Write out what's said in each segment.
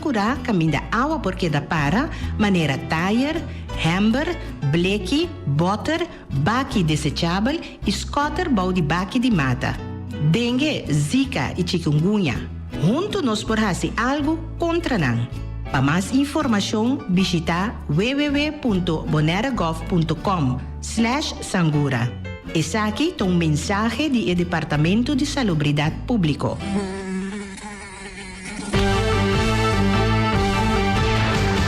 kurá kaminda awa por keda para, manera tayer, hèmber, bleki, bòter, baki desechabel i skòter bou di baki di mata. Dengue, Zika i chikungunya. Huntu nos por hasi algu kontra nan. Pa mas informashon bishitá www.bonairegov.com slash sangura. Esaki ta un mensahe di e Departamento di Salubridat Públiko.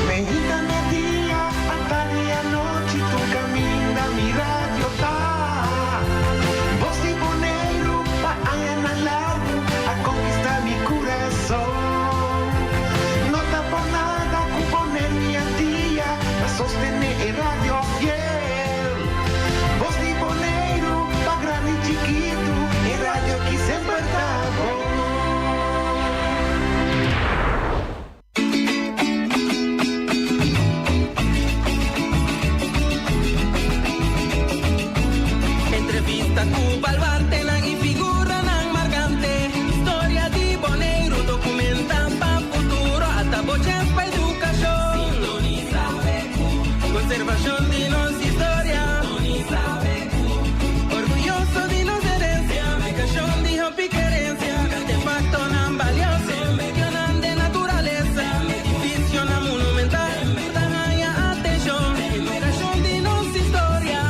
Meinta media, atardi anochi, tur kaminda mi radio ta. Bos di Boneiru pa añanan largu a konkistá mi kurason. No ta por nada ku Boneiru i Antia ta sostené e radio fiel. Bos di Boneiru pa grandi i chikitu, e radio ki semper ta bon. Entrevista ku baluartenan i figuranan markante. Historia di Boneiru dokumentá pa futuro. Ata bo chèns pa edukashon. Sintonisa BQ. Konservashon di nos historia. Sintonisa BQ. Orguyoso di nos herensia. Aplikashon di hopi kerensia. Artefaktonan balioso. Medionan den naturalesa. Edifisionan monumental. Ta haña atenshon. Edukashon di nos historia.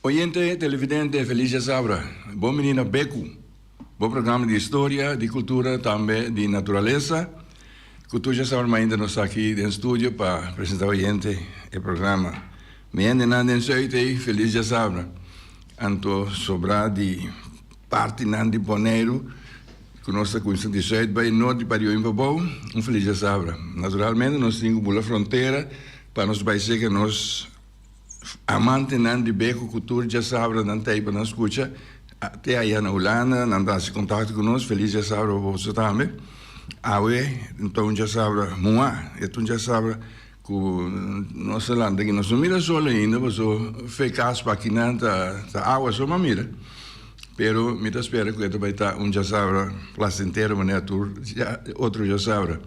Oyente, televidente, felis djasabra. Bon bini na Beku, bo programa di historia, di kultura, tambe di naturalesa. Ku tur djasabra mainta nos ta aki den studio pa presenta oyente e programa. Mi hendenan den Zuid ei, felis djasabra. Anto sobrá di partinan di Boneiru ku nos ta kuminsá di Zuid bai nort di Parioin pa bou, un felis djasabra. Naturalmente nos tin ku bula frontera pa nos bai seka nos Amantenan di Beko ku tur djasabra nan ta ei pa nan skucha. Te aya na Hulanda nan ta hasi kontakto ku nos. Felis djasabra pa boso tambe. Awe ta un djasabra muhá. E ta un djasabra ku nos ta lanta aki. Nos no mira sol ainda paso fe kas pa akinan ta awa so m'a mira. Pero mi ta spera ku e ta bai ta un djasabra plasentero manera tur otro djasabra.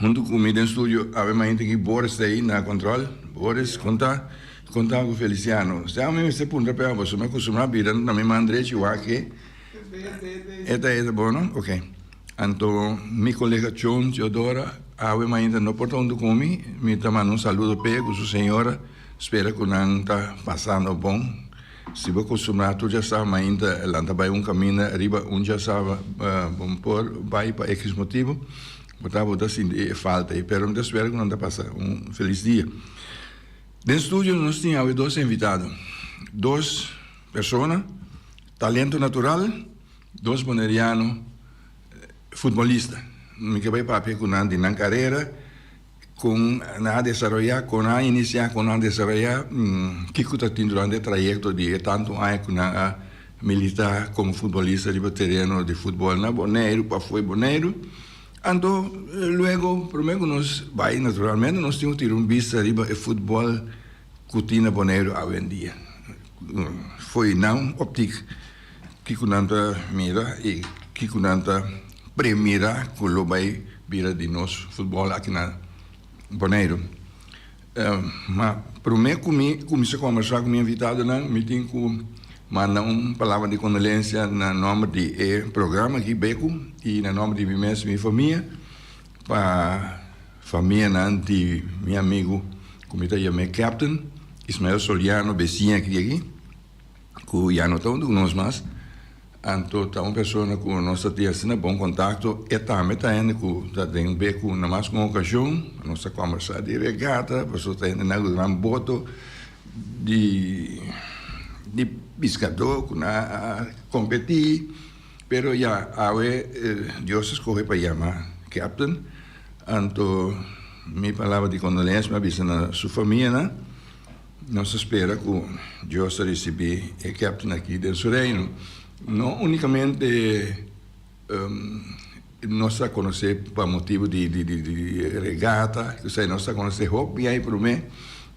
Huntu ku mi den studio awe mainta aki Boris ta ei na control. Boris, kon ta? Kon ta ku Feliciano? Sea mi mester puntra p'e pasobra mi a kustumbrá bira na mi man drechi wak e. E ta e ta bon no? Ok. Anto mi kolega Chon Teodora awe mainta no por ta huntu ku mi. Mi ta manda un saludo p'e ku su señora. Spera ku nan ta pasando bon. Si bo kustumbrá tur djasaba mainta lanta bai un kaminda riba un djasaba bo por bai pa ekis motibu bo ta bo ta sinti e falta ei pero mi ta spera ku nan ta pasa un felis dia. Den studio nos tin awe dos invitado, dos persona talento natural, dos boneriano futbolista. Mi ke bai papia ku nan di nan karera. Kon nan a desaroyá, kon nan a inisiá, kon nan a desaroyá, kiko ta tin durante e trayekto di e tantu aña ku nan a militá komo futbolista riba tereno di futbòl na Boneiru, pafó e Boneiru. Anto luego promé ku nos bai naturalmente nos tin ku tira un bista riba e futbòl ku tin na Boneiru awendia. Fo'i nan optik kiko nan ta mira i kiko nan ta premira ku lo bai bira di nos futbòl aki na Boneiru. Ma promé ku mi kuminsá kòmbersá ku mi invitadonan mi tin ku manda un palabra di kondolensia na nòmber di e programa aki Beku i na nòmber di mi mes i mi famia pa famianan di mi amigu ku mi ta yam'é Captain Ismael Soliano besiña aki aki. Ku ya no ta huntu ku nos mas, anto ta un persona ku nos ta tin asina bon kontakto, e tambe ta hende ku ta den be ku na mas ku un okashon nos ta kòmbersá di regata, pasobra ta hende nan ku nan boto di di piskadó ku nan a kompetí, pero ya awe Dios a skohe pa yama Captain, anto mi palabra di kondolensia mi a bisa na su famianan. Nos ta spera ku Dios ta risibí e Captain aki den su Reino. No únikamente nos ta konosé pa motibu di regata, kusai nos ta konosé hopi ai promé,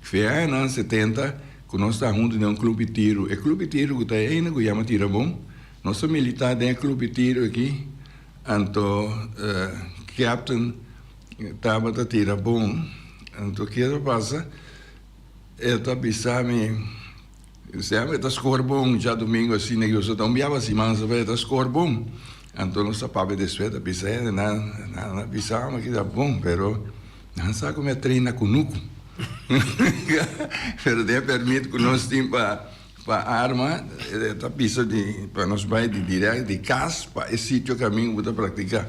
fe añanan setenta ku nos ta huntu den un klup di tiru. E klup di tiru ku ta eina ku yama Tirabon. Nos a militá den e club di tiro aki, anto captain tabata tira bon, anto kier a pasa e ta bisa mi, Semper e ta score bon, djadumingo asina yo so ta un biaba siman so e ta score bon, anto nos ta papia despues ta bisa hende nan nan a bisa mi ki ta bon pero nan sa ku mi a traina kunuku pero den e permit ku nos tin pa Pa arma e ta bisa di pa nos bai di direct di cas pa e sitio caminda bo ta practica.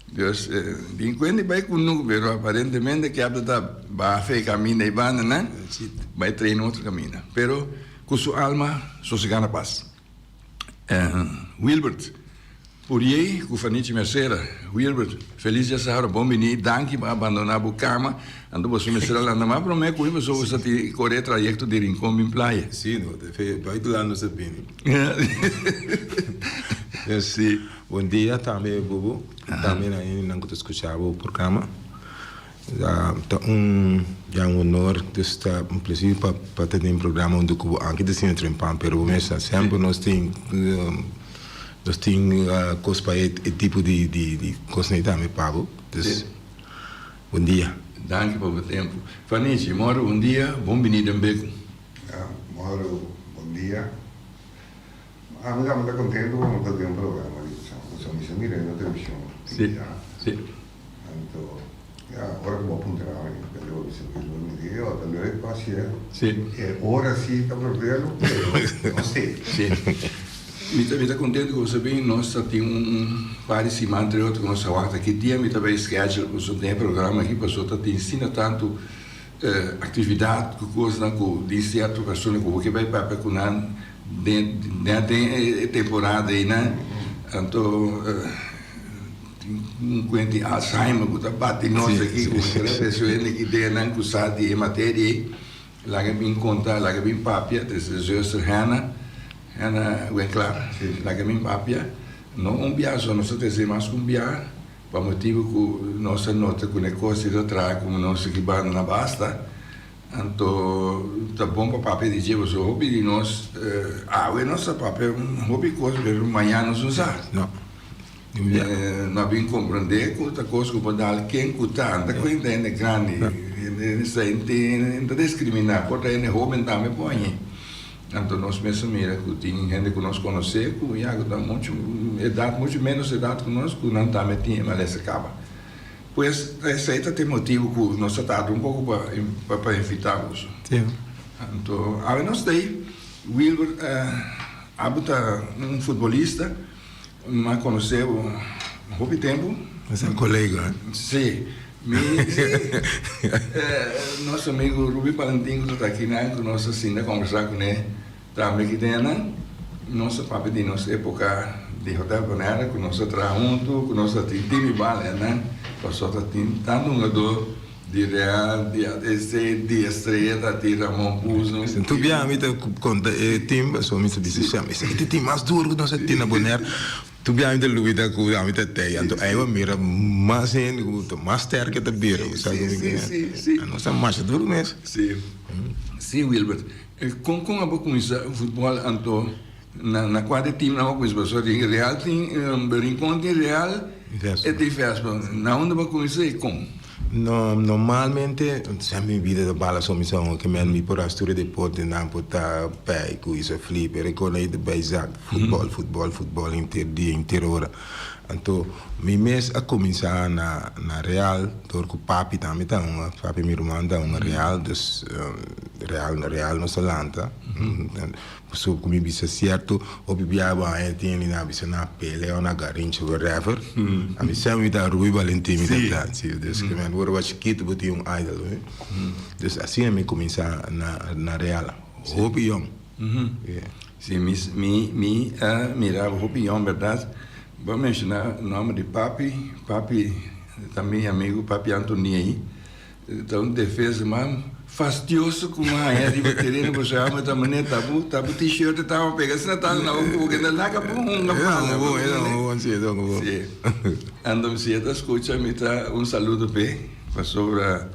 Dus tin cuenta di bai cu nu pero aparentemente Kepler ta baha fe e caminda e banda nan bai train otro caminda. Pero cu su alma sosega na pas. Wilbert. Puriey ku Fanichi Mercera. Wilbert, felis djasabra, bon bini, danki pa abandona bo kama, anto boso mester a landa mas prome ku mi pasobra boso ta tin kore e trayekto di Rincon bin Playa. Si, no, te fe bai dulan nos a bini. Si. Bon dia tambe Bubu, tambe na hendenan ku ta skucha bo programa. Ta un ya un honor, dus ta un plezier pa pa ta den programa huntu ku bo anke ta siña trempan pero bo mes sa semper nos tin nos tin kos pa e tipo di di kosnan ei tambe pa bo dus bon dia. Danki pa bo tempu. Fanichi, mòru bon dia, bon bini den Beku. Ya, mòru bon dia. Ami tambe ta kontentu ku bo ta den programa di pasobra mi sa mira e na televishon tin ya. Anto, ya, ora ku bo a puntra mi, mi a bisa Wilber, mi di, Yo, ta leuk pa hasié. E ora sí ta vervelu, pero no sé. Sí. Mi ta, mi ta kontentu ku bo sa bin. Nos ta tin un, un par di siman entre otro ku nos a wak ta ki dia mi ta bai schedule ku nos den e programa aki, pasobra ta tin asina tantu aktividat ku kosnan ku di sierto persona ku bo ke bai papia ku nan den, den, den e temporada einan. Anto. Tin un kuent di Alzheimer ku ta bati nos aki ku resuelve ki ideanan ku sa di e materia ei. Laga bin konta, laga bin papia, des e zuster Hanna, Hanna Winklaar, laga bin papia. No un bia so, nos ta trese mas ku un bia pa motibu ku nos a nota ku e kos ei ta traha ku nos aki banda na basta. Anto ta bon pa papia di dje pasobra hopi di nos awe nos ta papia hopi kos pero mañana nos no sa. No a bin comprende cu ta cos cu por dal ken cu ta. N ta cuenta hende grandi, hende ta discrimina, por ta hende hoben tambe por hañ'e. Anto nos mes a mira cu tin hende cu nos conoce cu ya cu ta mucho edad, mucho menos edad cu nos, cu nan tambe tin e malesa caba. Pues esey ta e motibo cu nos ta tarda un poco pa pa invita boso. Anto awe nos ta ey, Wilbert, abo ta un futbolista. Mi a conoce bo hopi tempo. Nos a colega. Si. Mi, si. Nos amigo Ruby Palentin cu ta aki nan cu nos a sinta conversa cune tambe aki den nan. Nos a papia di nos epoca di Hotel Bonaire cu nos a traha hunto, cu nos a tin team y bal en nan. Pasobra ta tin tanto hungador di Real, di ADC, di Estrella ta tin Ramon Puzno. Tur bia mi ta konta e team pasobra mi ta bisa sham esaki ta e team mas duro ku nos a tin na Bonaire. Tur bia mi ta lubida ku ami ta tei anto ei bo a mira mas hende ku ta mas sterk e ta bira bo sa ku mi ke nos ta masha duro mes. Si si Wilbert kon kon abo kuminsa futbol anto na na kua di team nan bo kuminsa pasobra tin Real tin Rincon tin Real e tin Vespa na unda bo kuminsa i kon? No, normalmente sa mi bida ta bala so mi sa un ke men mi por a studia deporte nan por ta bij ku isa flip e recorda i ta bij zak futbol futbol futbol henter dia henter ora anto mi mes a kuminsa na na real dor ku papi tambe ta hunga papi mi ruman ta hunga real dus real real nos a lanta. Pasobra ku mi bisa sierto, hopi biaha bo haña tin hende nan a bisa nan a pelea o nan a garincha whatever. Ami semper mi ta Rui Valentin mi ta ta. Si, dus ke men ora bo a chikitu bo tin un idol no. Dus asina mi kuminsá na na Real. Hopi yòn. Si, mi mi mi a mira bo hopi yòn bèrdat. Bo a menshoná nòmber di papi, papi ta mi amigu papi Antoniei. Ta un defensa mas fastioso ku mi haña riba tereno pasobra amo ta manera ta bo ta bo t-shirt ta pega asina ta na bo ku bo laga bo hunga bala bo Si anto si e ta skucha mi ta un saludo p'e pasobra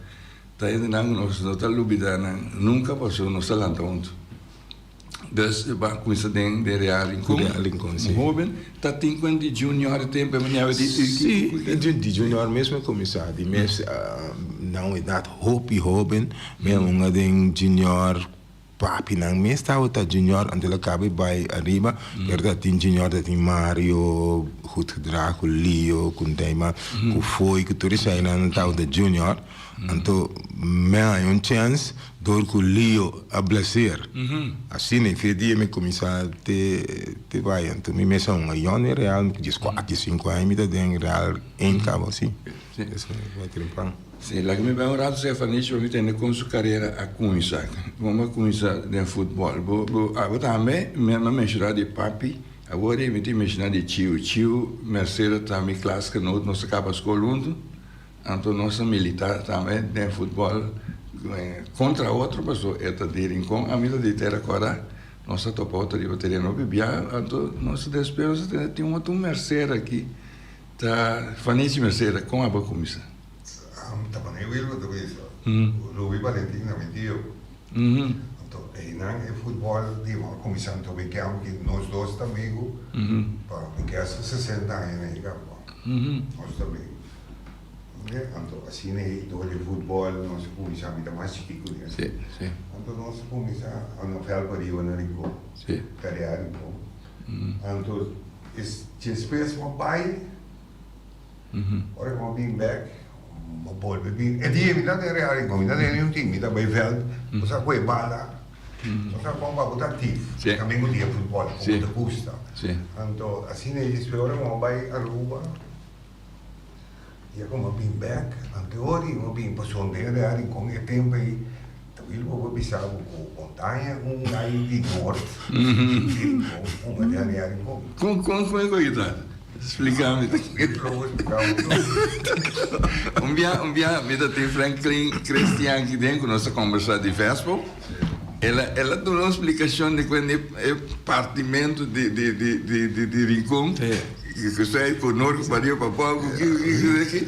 ta hendenan ku nos no ta lubida nan nunka pasobra nos ta lanta huntu. Dus bo a kuminsá den den Real Rincon. Real Rincon, si. Un hoben ta tin kuen di junior e tempu e manera di Si, di junior mes mi a kuminsá. Di mes na un edat hopi hoben mi a hunga den junior. Papinan mes tabata junior anto el a caba y bay ariba pero ta tin junior ta tin Mario Goedgedrag cu Leo cu Nteima cu Foy cu tur esainan tabata junior anto mi a haña un chance door cu Leo a blesseer asina e fe dia mi cuminsa te te bay anto mi mes a hunga yon den Real diescuatro diescinco aña mi ta den Real een caba si. Sí, laga mi bai un rato serka Fanichi pa mi tende kon su karera a kuminsá. Kon bo a kuminsá den futbòl? Bo, bo, abo tambe mi a menshoná di papi, awor mi tin menshoná di Chiu. Chiu Mercera ta mi klasgenoot, nos a kaba skol huntu, anto nos a militá tambe den futbòl kontra otro pasobra e ta di Rincon, ami ta di Tera Kòrá. Nos a topa otro riba tereno hopi bia, anto nos despues nos a tende tin un otro Mercera aki. Ta Fanichi Mercera, kon abo a kuminsá? Ta manera Wilber ta bisa, Ruby Valentin ta mi tio. Anto einan e futbòl di a kuminsá anto mi ke amo ki nos dos ta amigu pa mi ke hasta sesenta aña na e kaba. Nos ta amigu. Anto asina ei dor di futbòl nos a kuminsá, mi ta mas chikí ku el. Anto nos a kuminsá a no vèlt pariba na Rincon, Karea Rincon. Anto es despues bo bai, ora ku bo bin bek, bo bolbe bin. E dia mi ta den Real Rincon, mi ta den un team, mi ta bai veld, bo sa koe bala, bo sa kon pa bo ta aktif, tambe ku dia futbòl, ku bo ta gusta. Anto asina e despues ora ku bo bai Aruba, Ya ku mi a bin bek, anto e ora mi a bin pasobra den Real Rincon e tempu ei ta wil bo por bisa bo ku montaña un gai di nort di Rincon un den Real Rincon. Kon kon kon e ko'i ta? Splika mi. Un bia un bia mi ta tin Franklin Christian aki den ku nos a kombersá di Vespo. El a el a duna un splikashon di kuende e partimentu di di di di di di Rincon. Ku sai ku nor ku pariba pa bou ku ki ku ki ku ki.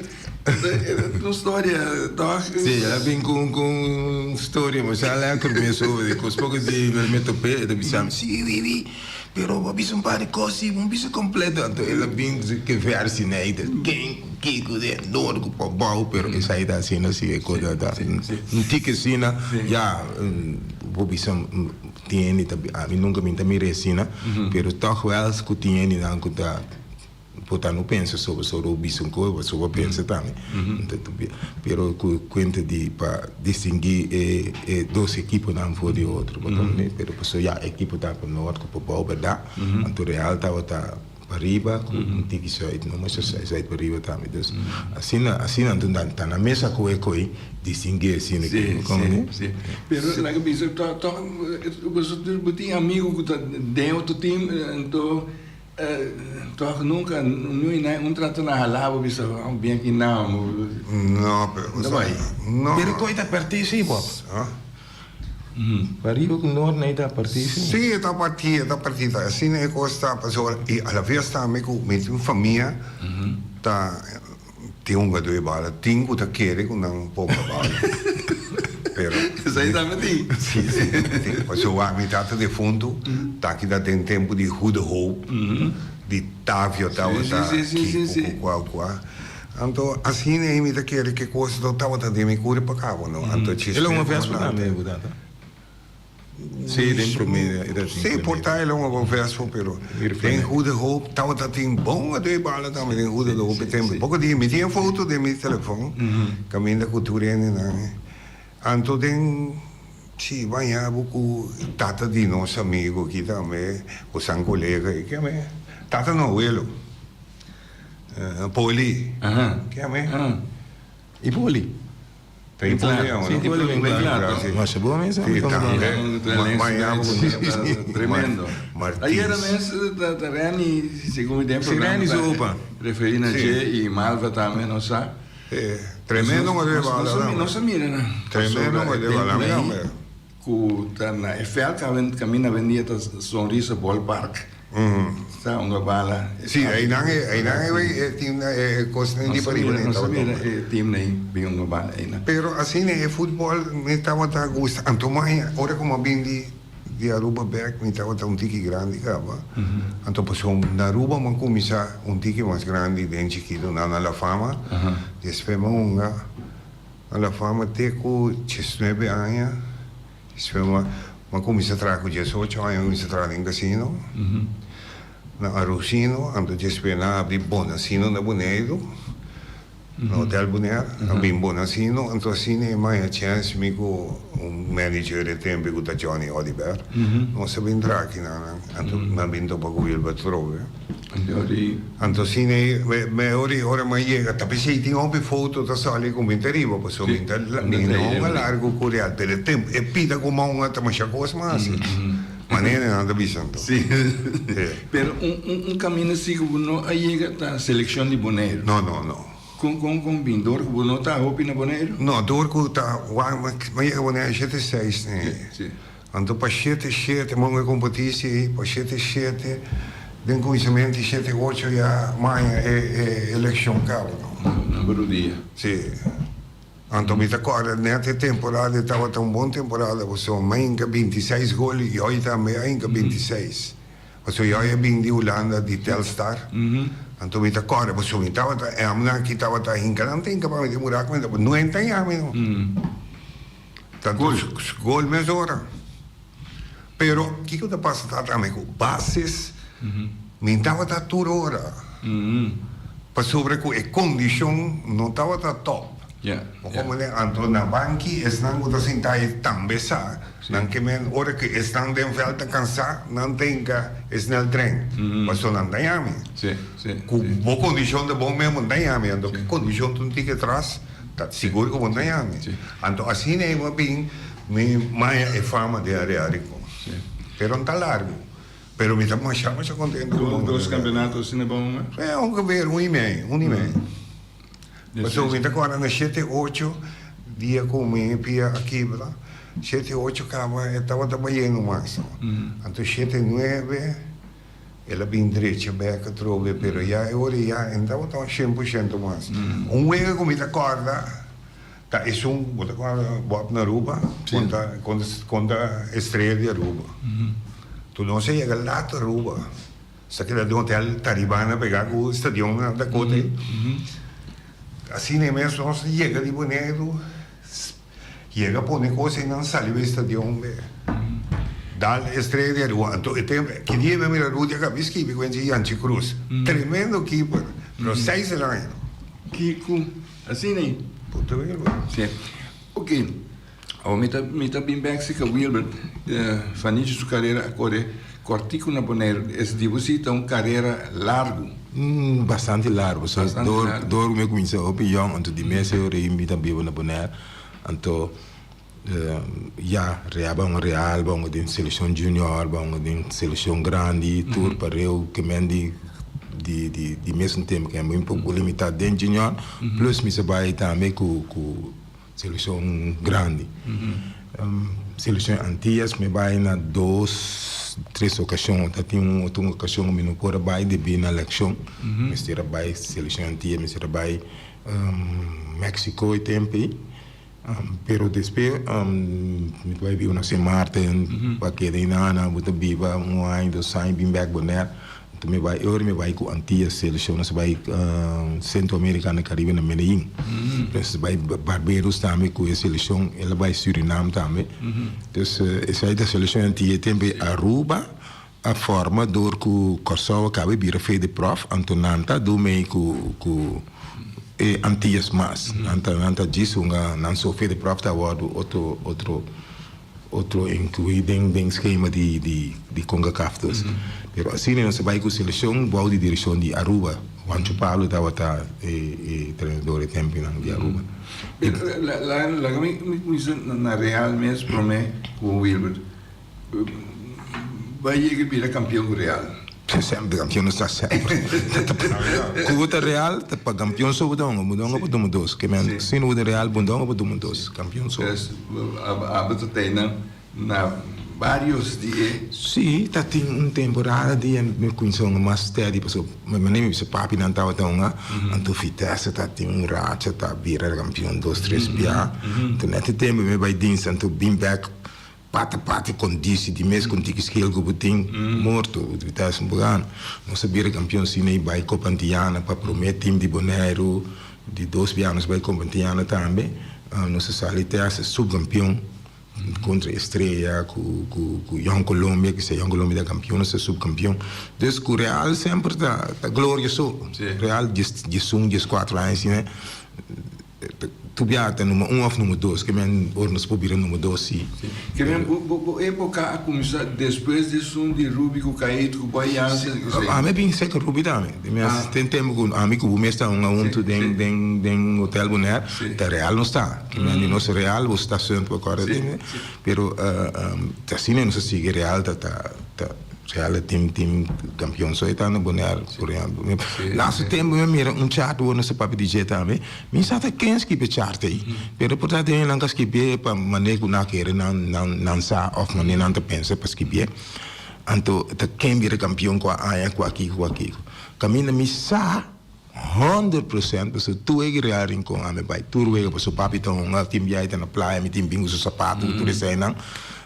Un storia tòg. Si, el a bin ku ku un storia masha lèker mes over di kos. Poko di el me top'é e ta bisa mi, si wiwi, pero bo a bisa un par di kos si, bo no bisa kompleto. Anto el a bin ku e vèrsi nei ta ken ku ki ku den nor ku pa bou, pero esei ta asina si e kos ta un tiki asina ya bo bisa. Tin hende ta ami nunka mi ta mira asina, pero tòg wèl ku tin hendenan ku ta por ta no pensa sobre sobre bo bisa un kos, bo sobre pensa tambe. Pero ku kuenta di pa distinguí e e dos ekiponan for di otro, bo ta mira, pero pasobra ya e ekipo ta pa nort ku pa bou bèrdat, anto Real tabata. Pariba ku un tiki zuid, no masha zuid, zuid pariba tambe. Dus asina, asina anto nan ta na mesa ku e koi distinguí asina ki, komo ni? Sí, sí. Pero laga bisa to tòg boso tur bo tin amigu ku ta den otro team anto tòg nunka nui nan un trata na hala bo bisa bien ki nan bo. No, pero No bai. No. Pero koi ta partí sí, Bob. Pariba ku nort nei ta partí sí. Sí, e ta partí, e ta partí. Ta asina e kos ta pasobra i alaves tambe ku mi tin famia ta tin hungadó di bala, tin ku ta kere ku nan por hunga bala. Pero. Esei tambe tin. Sí, sí, tin. Pasobra wak mi tata defuntu ta kita den tempu di Goede Hoop, di Tavio tabata kiko ku kua kua. Anto asina ei mi ta kere ke kos no tabata den mi kuri pa kabo no. Anto El a un vespo tambe bo tata? Sí, den prome e ta tin. Sí, por ta el a un vespo pero den Goede Hoop tabata tin bon adoe bala tambe den Goede Hoop e tempo. Poko dia mi tin e foto den mi telefon kaminda ku tur hendenan. Anto den sí baña bo ku tata di nos amigo aki tambe ku san kolega ei keme tata no awelo. Poli. Ke ame? I Poli. Ta i Poli amo no? Si, Poli ben klaar. Masha bon mesa. Si, tambe. Tremendo. Ayera mes ta Renny, segun mi den programa. Si, Renny su opa. Referi na dje i Malva tambe nos sa. Tremendo nos Nos a mira nan. Tremendo nos Ku ta na e vèlt kaminda awendia ta Sonrisa Ballpark. Ta un bala. Sí, einan einan e team e kosnan di pariba nan tabata. Nos a mira e team nei bin un bala einan. Pero asina e futbòl mi tabata gusta. Anto maña ora ku mi a bin di. di Aruba bek mi tabata un tiki grandi kaba. Anto pasobra na Aruba mi a kuminsá un tiki mas grandi den chikito na na La Fama. Despues mi a hunga na La Fama te ku diesnuebe aña. Despues mi a kuminsá traha ku diesocho aña mi a kuminsá traha den kasino na Arusino. Anto despues nan a abri Bonasino na Boneiru. Na Hotel Bonaire, a bin Bonasino, anto asina e maya chèns mi ku un manager e tempu ku ta Johnny Oliver, nos a bin traha akinan, anto mi a bin topa ku Wilbert Frobe. Anto asina e me ora ora mi a yega, ta p'esei tin hopi foto ta sali ku mi ta riba, pasobra mi ta mi no hunga largu ku Real, pero e tempu e pida ku mi a hunga ta masha kos mas. Manera nan ta bisa anto. Sí. Pero un un camino si cu bo no a yega ta seleccion di Boneiru. No, no, no. Con con con bin? Door cu bo no ta hopi na Boneiru? No, door cu ta wak mi a yega Boneiru shete seis ne. Sí, sí. Anto pa shete shete mi a hunga e competitie ey, pa shete shete den cuminsamentu di shete ocho ya maña e e eleccion caba no. Na Barudia. Sí. Anto mi ta kòrda nèt e temporada e tabata un bon temporada pasobra mi a hinka binti seis gol i Joy tambe a hinka binti seis. Pasobra Joy a bin di Hulanda di Telstar. Anto mi ta kòrda pasobra mi tabata èmnan ki tabata hinka nan ta hinka pa mi den buraku mi tabata nuenta yami no. Tanto gol mesora. Pero kiko ta pasa ta tambe ku bases mi tabata tur ora pasobra ku e kondishon no tabata top. Bo komprende? Anto na banki esnan ku ta sinta ei tambe sa nan ke men ora ku esnan den vèlt ta kansá nan ta hinka e sneltrein pasobra nan ta yami. Ku bo kondishon ta bon mes bo no ta yami anto ku kondishon ta un tiki atras ta sigur ku bo no ta yami. Anto asina ei bo a bin. Mi maya e fama den area Rincon. Pero no ta largu. Pero mi ta masha masha contento cu Dos, dos campeonato asina bon un? Eh, ongeveer un y mei, un y mei. Pasobra mi ta corda na shete ocho dia cu mi pia a kibra, shete ocho caba e tabata bayendo mas. Anto shete nuebe el a bin drecha bek atrobe, pero ya e ora ya e no tabata un shen por shento mas. Un wega cu mi ta corda. Ta esun bo ta kòrda Bob na Aruba konta konta Estrella di Aruba. Tur nos a yega lat Aruba. Sa keda den hotel Taribana pegá ku stadion na Dakota ei. Asina mes nos a yega di Boneiru yega pone kos einan sali bai stadion be dal Estrella di Aruba. Anto e tempu ki dia mi a mira Rudy a kaba di skibi ku enchi Yanchi Cruz. Tremendo keeper pero seis el aña. Kiko Asina ei. Punto Wilbert. Sí. Ok. Awor mi ta mi ta bin bek sika Wilbert. Fanichi su karera a kore kòrtiku na Boneiru. Es di bo si ta un karera largu. Bastante largu. So Bastante dor largu. dor ku mi a kuminsá hopi yòn anto di mes e ora ei mi ta biba na Bonaire. Anto ya rea ba un real ba un den selekshon junior ba un den selekshon grandi tur pareu ke men di di di di mesun tempu ke mi un poko limitá den junior plus mi sa bai tambe ku ku selekshon grandi selekshon Antillas mi bai na dos tres okashon ta tin un otro okashon mi no por a bai debí na lekshon mester a bai selekshon Antillas mester a bai Mexico e tempu ei. Pero despues mi ta bai biba na Sint Maarten, pa keda einan, bo ta biba un aña, dos aña, bin bek Bonaire. Anto mi bai, e ora mi bai ku Antillas Seleccion, nos a bai Centro America na Caribe na Medellin. Nos a bai Barbados tambe ku e seleccion, el a bai Surinam tambe. Dus esei ta seleccion Antillas e tempo ei Aruba a forma dor ku Kòrsou a kaba e bira Fedeprof, anto nan ta do mei ku ku e Antillas mas. Nan ta nan ta djis hunga nan so Fedeprof ta wòrdu otro otro otro inkluí den den skema di di di Concacaf dus. Pero asina nos a bai ku selekshon bou di direkshon di Aruba. Juancho Pablo tabata e e trenador e tempunan di Aruba. Laga laga mi mi kuminsá na Real mes promé ku Wilbert. Bai yega bira kampion ku Real. Semper kampion no sa semper. Ku bo ta Real ta pa kampion so bo ta hunga, bo no hunga pa duma dos. Ke men si no bo ta Real bo no hunga pa duma dos, kampion so. Pues abo ta tei nan na varios di e. Si, ta tin un temporada di mi kuminsá hunga mas steady pasobra manera mi bisa papi nan tabata hunga, anto Vitesse ta tin un racha ta bira kampion dos tres bia. Anto nèt e tempu mi bai dins anto bin bèk. Pata pata kondisi di mes kon tiki skil ku bo tin morto bo ta esun bo gana. Nos a bira kampion asina i bai Copa Antiana pa prome tim di Boneiru di dos bia nos bai Copa Antiana tambe. Nos a sali te hasta subkampion kontra Estrella ku ku ku Jong Colombia kisa Jong Colombia ta kampion nos ta subkampion. Dus ku Real semper ta ta gloria so. Real diesun dieskuatro aña asina. Tu bia ta number un of number dos, ke men ora nos por bira number dos si. Ke men bo bo epoca a cuminsa despues di esun di Ruby cu Caid cu Boy Jansen cu esey? Ami a bin seca Ruby tambe. Mi a ten tempo cu ami cu bo mes ta hunga hunto den den den Hotel Bonaire, ta Real nos ta. Ke men di nos Real bo sta sunt bo acorda tin, pero ta asina nos a sigui Real ta ta ta. Real e team team campeon so e ta na Bonaire por ehempel. Laatste tempo mi a mira un chart wor nos ta papia di dje tambe. Mi sa ta ken skibi e chart ei. Pero por ta den nan ka skibié pa manera ku nan a kere nan nan nan sa of manera nan ta pensa pa skibié. Anto ta ken bira campeon kua aña kua kiko kua kiko. Kaminda mi sa 100% pasobra tur wega Real Rincon ami bai tur wega pasobra papi ta hunga tin biaha ta na playa mi tin bin ku su sapatu ku tur eseinan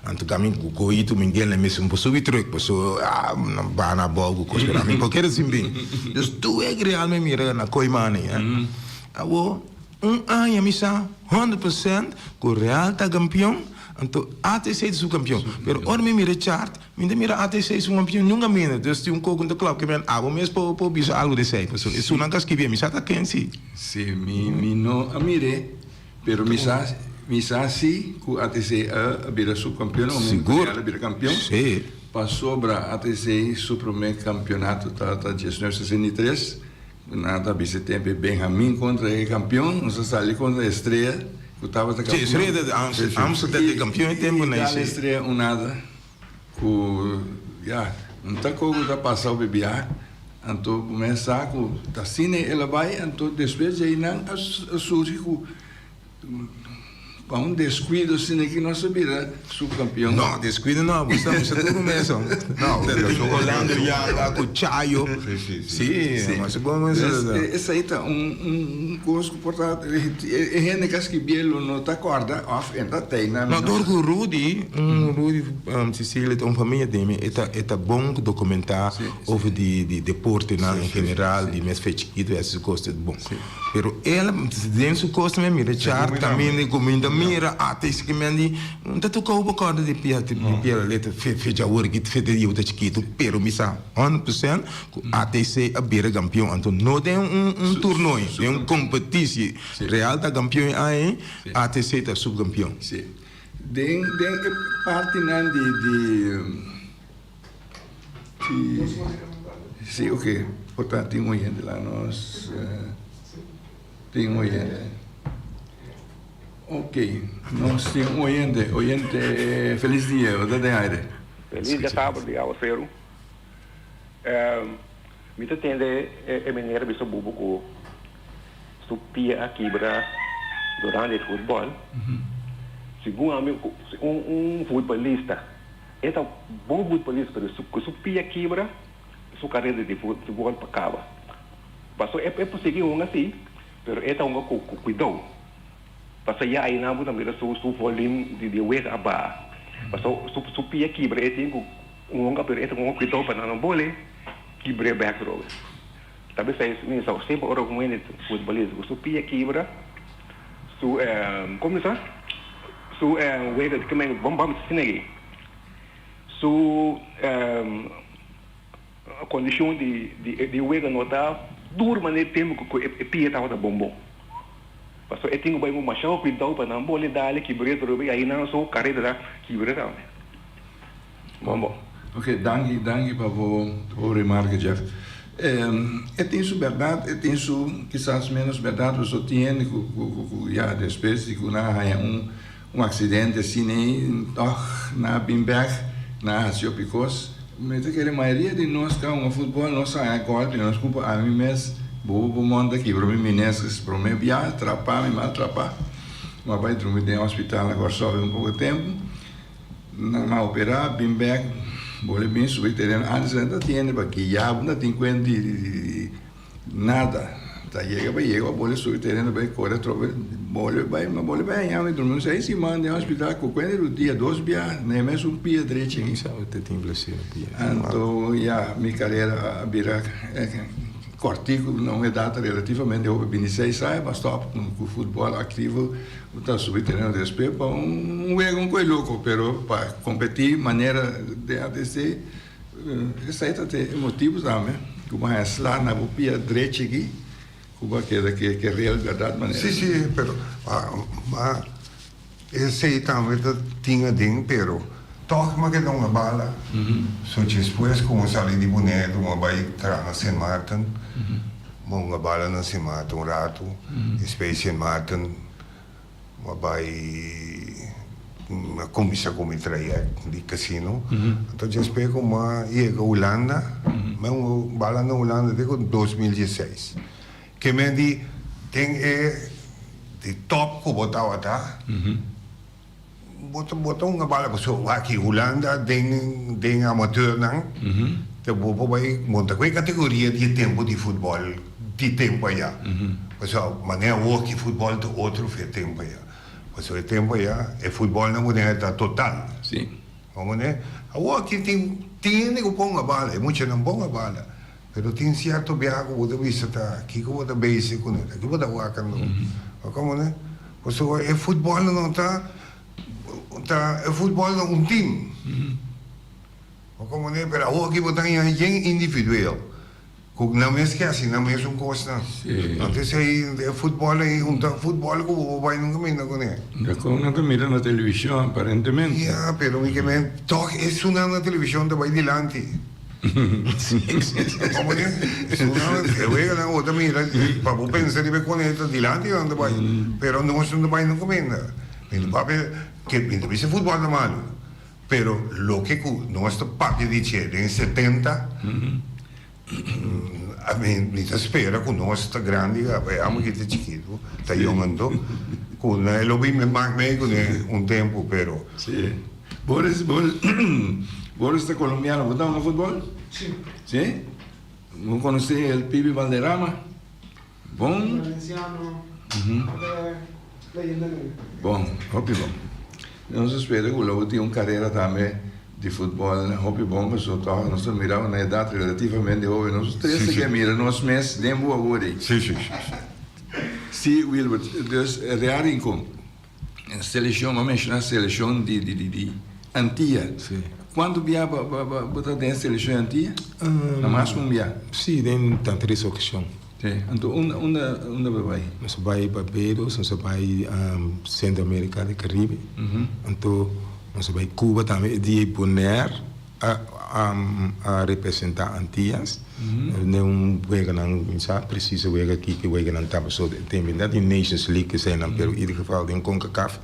anto kami ku goyito mi gel na mes un por subi truck pasobra ah na baha na abou ku kos pero ami por kere sin bin dus tur wega Real mi mira na Koimani awo Un aña mi sa 100% ku Real ta kampion, anto ATC ta su kampion. Pero ora mi mira e chart, mi ta mira ATC su kampion nunka mina. Dus tin un koko ta klòp ke men abo mes por por bisa algu di esei. Pasobra esunnan ka skibia, mi sa ta ken si. Si, mi mi no a mir'é, pero mi sa mi sa si ku ATC a bira su kampion o Sigur. Real a bira kampion. Si. Pasobra ATC su promé kampionato tabata 1963. Nan ta bisa e tempu e Benjamin kontra e kampion, nos a sali kontra Estrella ku tabata kampion. Sí, Estrella ta Amsterdam ta kampion e tempu nan. I dal Estrella un nada ku ya un ta koko ta pasa hopi bia, anto ku men sa ku ta asina el a bai, anto despues di einan a surgi ku. Pa un descuido asina ki nos a bira subcampeon. No, descuido no, bo sa mester tur un mes hon. No, Orlando Yanga cu Chayo. Si, si, si. Si, mas bon mes. Esey ta un un cos cu por ta e hende cu a scribié lo no ta corda of e ta tey na. No, dor cu Rudy, un Rudy Cecilia ta un familia di mi, e ta e ta bon documenta over di di deportenan en general, di mes fe chikito y así su cos ta bon. Pero el den su cos tambe mira chart caminda y cuminda mira ata y si men di no ta toca bo corda di pia di pia la letra fe fecha awor ki fe di bo ta chikito pero mi sa 100% cu ATC a bira campeon anto no den un un toernooi den un competitie Real ta campeon e aña ey ATC ta subcampeon. Si den den e partinan di di. Si, ok. Por ta tin oyente la nos tin oyente. Ok, nos tin un oyente. Oyente, feliz dia. Bo ta den aire. Feliz dia sabado di awaseru. Mi ta tende e meneer bisa bubu ku su pia a kibra durante e futbol. Segun ami un futbolista. E ta bon futbolista pero su cu su pia kibra su carera di futbol pa caba. Paso e por sigui hunga si pero e ta hunga cu cuidou. Paso ya aynan bo ta mira su su volume di wega a baha. Paso su su pia kibra e tin cu hunga pero e ta hunga cuidou pa nan no bole kibre bek atrobe. Ta bisa e mi sa semper ora cu un hende futbolista cu su pia kibra su como mi sa su wega di kimen bon bon asina aki su condicion di di wega no ta duro manera e tempo cu e pia tabata bon bon pasobra e tin cu bay cu masha cuidao pa nan bole dale kibr'e atrobe y ahi nan su careda ta kibra tambe. Bon bon. Ok, danki, danki pa bo bo remarke Jeff. E tin su berdad, e tin su kisas menos berdad, pasobra tin hende ku ku ku ya despues di ku nan a haña un un aksidente asina ei tòg nan a bin bèk, nan a hasi hopi kos. Mi ta kere mayoria di nos ku a hunga futbòl nos a haña gòlpi, nos kulpa ami mes, bo bo monta kibra mi meniscus promé bia, trapá mi mal trapá, mi a bai drumi den hospital na Kòrsou un poko tempu. Nan a operá, bin bèk, bole bin subi tereno. Antes nan ta tiende pa guia bo, no ta tin kuenta di nada. Ta yega pa yega pa bolbe subi tereno bai kore atrobe bolbe bai ma bolbe bai aña mi drumi un seis siman den hospital ku kuenta di dia dos bia na e mesun pia drechi. Mi sa te tin blesura pia. Anto ya mi karera a bira kòrtiku na un edat relativamente hopi binti seis aña pa stòp ku futbòl aktivo ta subi tereno despues pa un wega un koi loko pero pa kompetí manera den ATC. Esei ta e motibu tambe ku bo haña sla na bo pia drechi aki ku bo a keda ke ke real bèrdat manera. Si si pero ma esei tambe ta tin aden pero tòg mi a keda un bala so despues ku mi sali di Boneiru mi a bai traha na Sint Maarten mi a hunga bala na Sint Maarten un ratu despues Sint Maarten Mi a bai, mi a kuminsá ku mi trayèkt di kasino. Anto despues ku mi a yega Hulanda, mi a hunga bala na Hulanda te ku 2016. Ke men di den e di tòp ku bo tabata, bo ta bo ta hunga bala pasobra aki Hulanda den den amateurnan ta bo por bai monta ku e kategoria di e tempu di futbòl di tempu aya. Pasobra manera awor ki futbòl ta otro fe tempu aya. Pasobra e tempu aya e futbòl na Bonaire ta total. Komo ne? Awor ki tin tin hende ku ponga bala, e muchanan ponga bala. Pero tin sierto biaha ku bo ta bisa ta kiko bo ta bezig kuné, ta ki bo ta wak anto. Komo ne? Pasobra e futbòl no ta ta e futbòl ta un tim. Komo ne? Pero awor aki bo ta haña yen individueel ku nan mes ke hasi nan mes un kosnan. Anto esei e futbòl ei un ta futbòl ku bo por bai nunka minda kuné. Ta kon nan ta mira na televishon aparentemente. Ya, pero mi ke men tòg esunnan na televishon ta bai dilanti. Komo ne? Esunnan e weganan bo ta mira pa bo pensa riba e kone ta dilanti nan ta bai. Pero nos no ta bai nunka minda. Mi ta papia ke mi ta bisa futbòl ta malu. Pero loke ku nos ta papia di dje den 70, mi ta spera ku nos ta grandi kaba, e amo ki ta chikitu, ta yong anto, ku nan e lo bin mak mei kuné un tempu, pero. Sí. Boris, Boris, Boris ta colombiano, bo ta hunga futbol? Sí. Sí? Bo konosé el Pibi Valderrama? Bon. Valenciano. Leyenda negra. Bon, hopi bon. Nos ta spera ku lo bo tin un karera tambe di futbòl hopi bon pasobra tòg nos ta mira na edat relativamente hoben. Nos tres ta ke mira nos mes den bo awor ei. Sí, sí, sí. Sí, Wilbert, dus Real Rincon, seleshon, bo a menshoná seleshon di di di Antia. Sí. Kuantu bia bo ta den seleshon di Antia? Na mas ku un bia? Sí, den ta tres okashon. Sí, anto unda unda unda bo bai? Nos a bai Barbados, nos a bai Centro America di Caribe, anto nos a bai Cuba tambe, e dia Bonaire a a representa Antillas, den un weganan, mi sa precies e wega kiko e weganan ta, pasobra e tempo ta tin Nations League eseinan, pero ieder geval den Concacaf,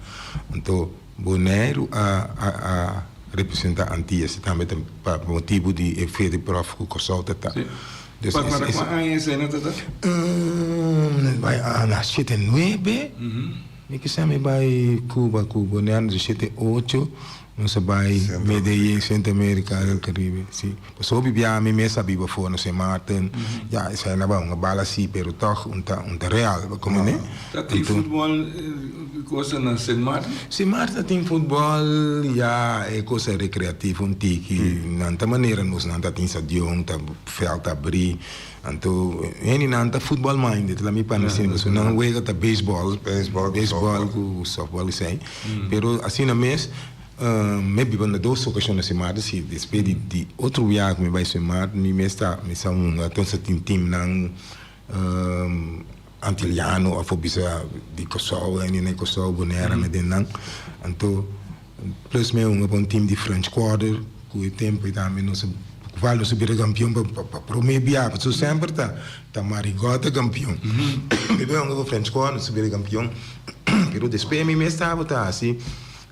anto Boneiru a a a representa Antillas, tambe ta pa motibu di e Fede Prof ku Kòrsou ta ta. Dus Pa para kua aña esei no ta ta? Bai na shete nuebe, mi kisa mi bai Cuba ku Bonaire na shete ocho, nos a bai Medellin, Centro America, el Caribe, si. Pasobra hopi biaha mi mes a biba afó na Sint Maarten, ya esei na bai un bala si, pero tòg un ta un ta real, bo komo ne? Ta tin futbòl cosa na Sint Maarten? Sint Maarten tin futbòl, ya e cosa rekreativo un tiki, nan ta manera nos nan ta tin stadion, ta. Veld ta abrí, anto hendenan ta football minded, laat mi pa asina, pasobra nan wega ta baseball, baseball ku softball esei, pero asina mes mi a biba na dos okashon na Sint Maarten, si despues di di otro biaha ku mi bai Sint Maarten mi mes ta mi sa hunga, entonces tin teamnan Antiliano òf bo bisa di Kòrsou, hendenan di Kòrsou, Bonaire mi den nan, anto. Plus mi a hunga pa un team di French Quarter ku e tempu ei tambe nos a kual nos a bira kampion pa pa prome bia pasobra semper ta ta Marigot ta kampion. Mi bai hunga pa French Quarter nos a bira kampion pero despues mi mes tabata hasi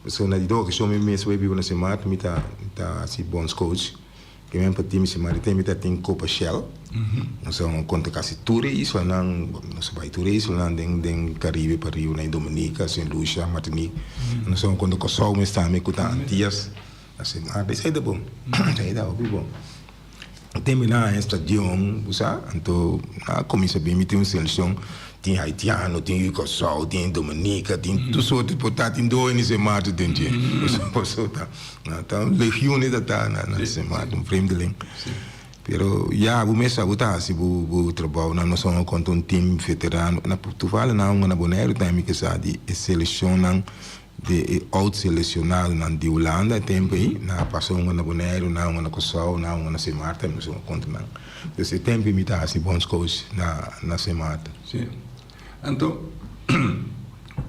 pasobra na di dos okashon mi mes bai biba na Sint Maarten mi ta ta hasi bondscoach. Ke men pa tin si Maritem mi ta tin Copa Shell. Nos a konta kasi tur e islanan, nos a bai tur e islanan den den Caribe pa riba na Dominica, Sint Lucia, Martinique. Nos a konta Kòrsou mes tambe ku ta Antias. Asina, ah esei ta bon, esei ta hopi bon. Terminá e stadion, bo sa, anto nan a kuminsá bin mi tin un selekshon, tin haitiano, tin yu Kòrsou, tin Dominica, tin tur sorti por ta, tin doño di Sint Maarten den dje. Pasobra ta, ta un legioen e ta ta na Sint Maarten, un vreemdeling. Pero ya, bo mes sa bo ta hasi bo bo trabounan, nos a konta un tim veterano, na toevallig nan a hunga na Boneiru tambe mi ke sa di e selekshonnan Di e oud selecionadonan di Hulanda e tempo ei, nan a pasa hunga na Boneiru, nan a hunga na Kòrsou, nan a hunga na Sint Maarten, nos a hunga kontra nan. Dus e tempo ei mi ta hasi bondscoach na na Sint Maarten. Sí. Anto,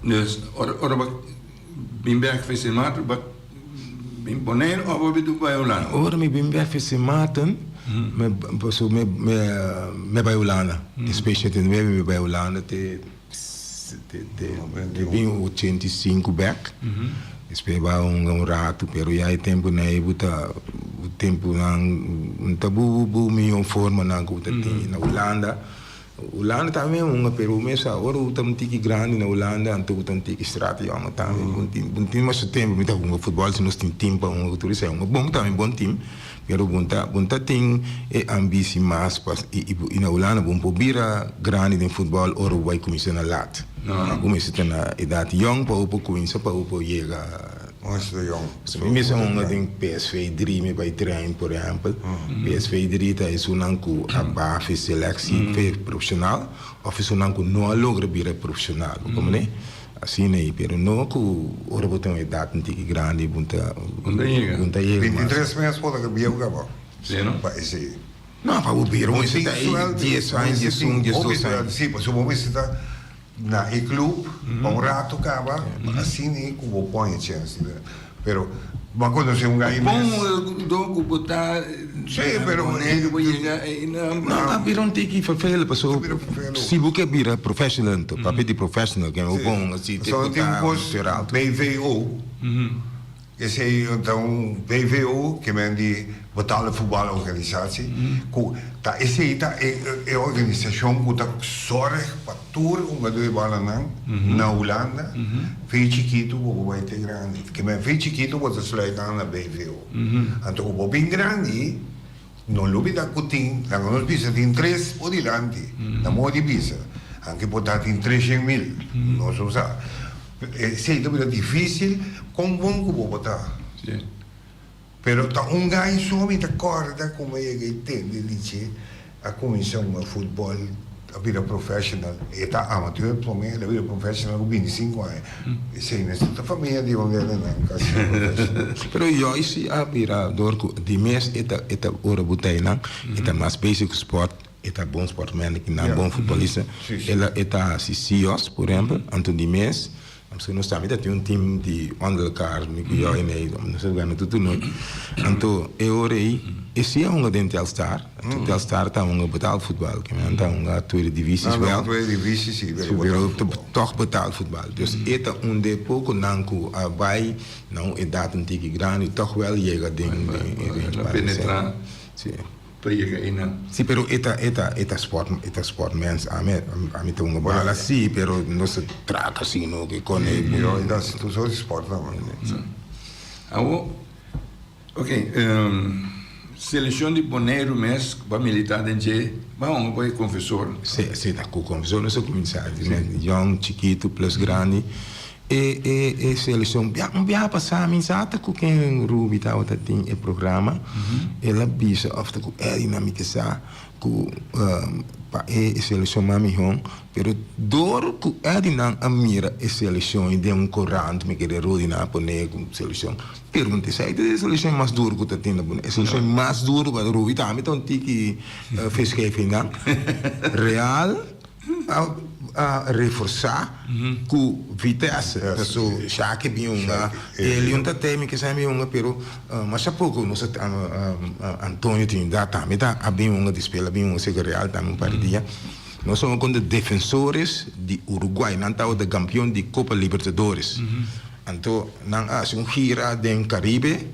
dus ora ora bo bin bek for Sint Maarten, bo bin Boneiru òf bo bin bai Hulanda? Ora mi bin bek for Sint Maarten, mi paso mi mi bai Hulanda. Despues 89 mi bai Hulanda te. Te bin 85 bek. Despues bai hunga un ratu, pero ya e tempunan ei bo ta, bo tempunan no ta bo bo mihó formanan ku bo ta tin na Hulanda. Hulanda tambe hunga, pero bo mes sa ora bo ta un tiki grandi na Hulanda anto bo ta un tiki strat yòngo tambe. Bo tin bo tin masha tempu mi ta hunga futbòl si nos tin tim pa hunga ku tur esei. Hunga bon tambe, bon tim. Pero bo ta bo ta tin e ambisi mas pa i i na Hulanda bo por bira grandi den futbòl ora bo bai kuminsá na lat. Bo mester ta na edat yòn pa bo por kuminsá pa bo por yega. Mester ta yòn. Mi mester hunga den PSV dri mi bai train por ehèmpel. PSV dri ta esunnan ku a baha fe seleksie fe profeshonal òf esunnan ku no a logra bira profeshonal. Bo komprendé? Asina ei, pero no ku ora bo ta un edat un tiki grandi bo ta Bo ta yega. bo ta yega mas. 23 mes por ta bieu kaba. Sí, no? Pa esei. No, pa bo bira un esei ta ei dies aña, diesun, diesdos aña. Sí, pasobra bo mester ta na e club pa un rato kaba, asina ei ku bo por haña chèns. Pero bo a konosé un gai mes. Pon do ku bo ta Sí, pero Boneiru bo yega einan. No, a bira un tiki vervelend paso si bo ke bira professional anto papia di professional ke bo pon asi te Pasobra tin un kos BVO, esei ta un BVO ke men di Betaalde Voetbal Organisatie ku ta esei ta e organisashon ku ta zorg pa Tur hungadó e balanan na Hulanda, fei chikitu bo por bai te grandi. Ke men fei chikitu bo ta sluit aan na BVO. Anto ku bo bin grandi, no lubida ku tin, laga nos bisa tin tres por dilanti, na modo di bisa, anke por ta tin treshen mil, nos no sa. Esei ta bira difisil kon bon ku bo por ta. Pero ta un gai so mi ta corda como a yega y tende di dje a cuminsa hunga futbol a bira professional e ta amateur prome el a bira professional cu binticinco aña esey mester ta famia di un hende nan casi professional. Pero Joyce a bira door cu di mes e ta e ta ora bo ta eynan e ta mas bezig cu sport e ta bon sportman nan bon futbolista el a e ta haci CIOS por ehempel anto di mes Pasobra nos tambe ta tin un team di onder elkaar, mi ku jou en ei, nos ta gana tur toernooi. Anto e ora ei, e si a hunga den Telstar, anto Telstar ta hunga betaald voetbal, ke men ta hunga tweede divisies wel, pero tòg betaald voetbal. Dus e ta un de pokonan ku a bai na un edat un tiki grandi tòg wel yega den e range pa penetra. Pa yega einan. Si pero e ta e ta e ta sport e ta sport mens ami ami ta hunga bala si pero no sa trata si no ke con e Yo e ta hasi tur soort di sport nan man. Awo ok seleccion di Boneiru mes ku ba milita den dje ba hunga ku e confesor. Si si ta ku confesor nos a kuminsa yong chikitu plus grandi E e e seleccion bia un biaha pasa mi sa ta cu ken Ruby tabata tin e programa el a bisa of ta cu Eddie nan mi ke sa cu pa e seleccion mas mihon pero door cu Eddie nan a mira e seleccion y den un corant mi kere Rudy nan a pone cu seleccion pero un esey ta e seleccion mas duro cu ta tin na Bonaire e seleccion mas duro Ruby tambe ta un tiki verschijf nan real. A reforsá ku Vitesse paso Shaki bin hunga Elion ta tei mi kisa bin hunga pero masha poko nos a Antonio Trinidad tambe ta a bin hunga despues el a bin hunga sega Real tambe un par di dia nos a hunga kontra Defensores di Uruguay nan tabata kampion di Copa Libertadores anto nan a hasi un gira den Caribe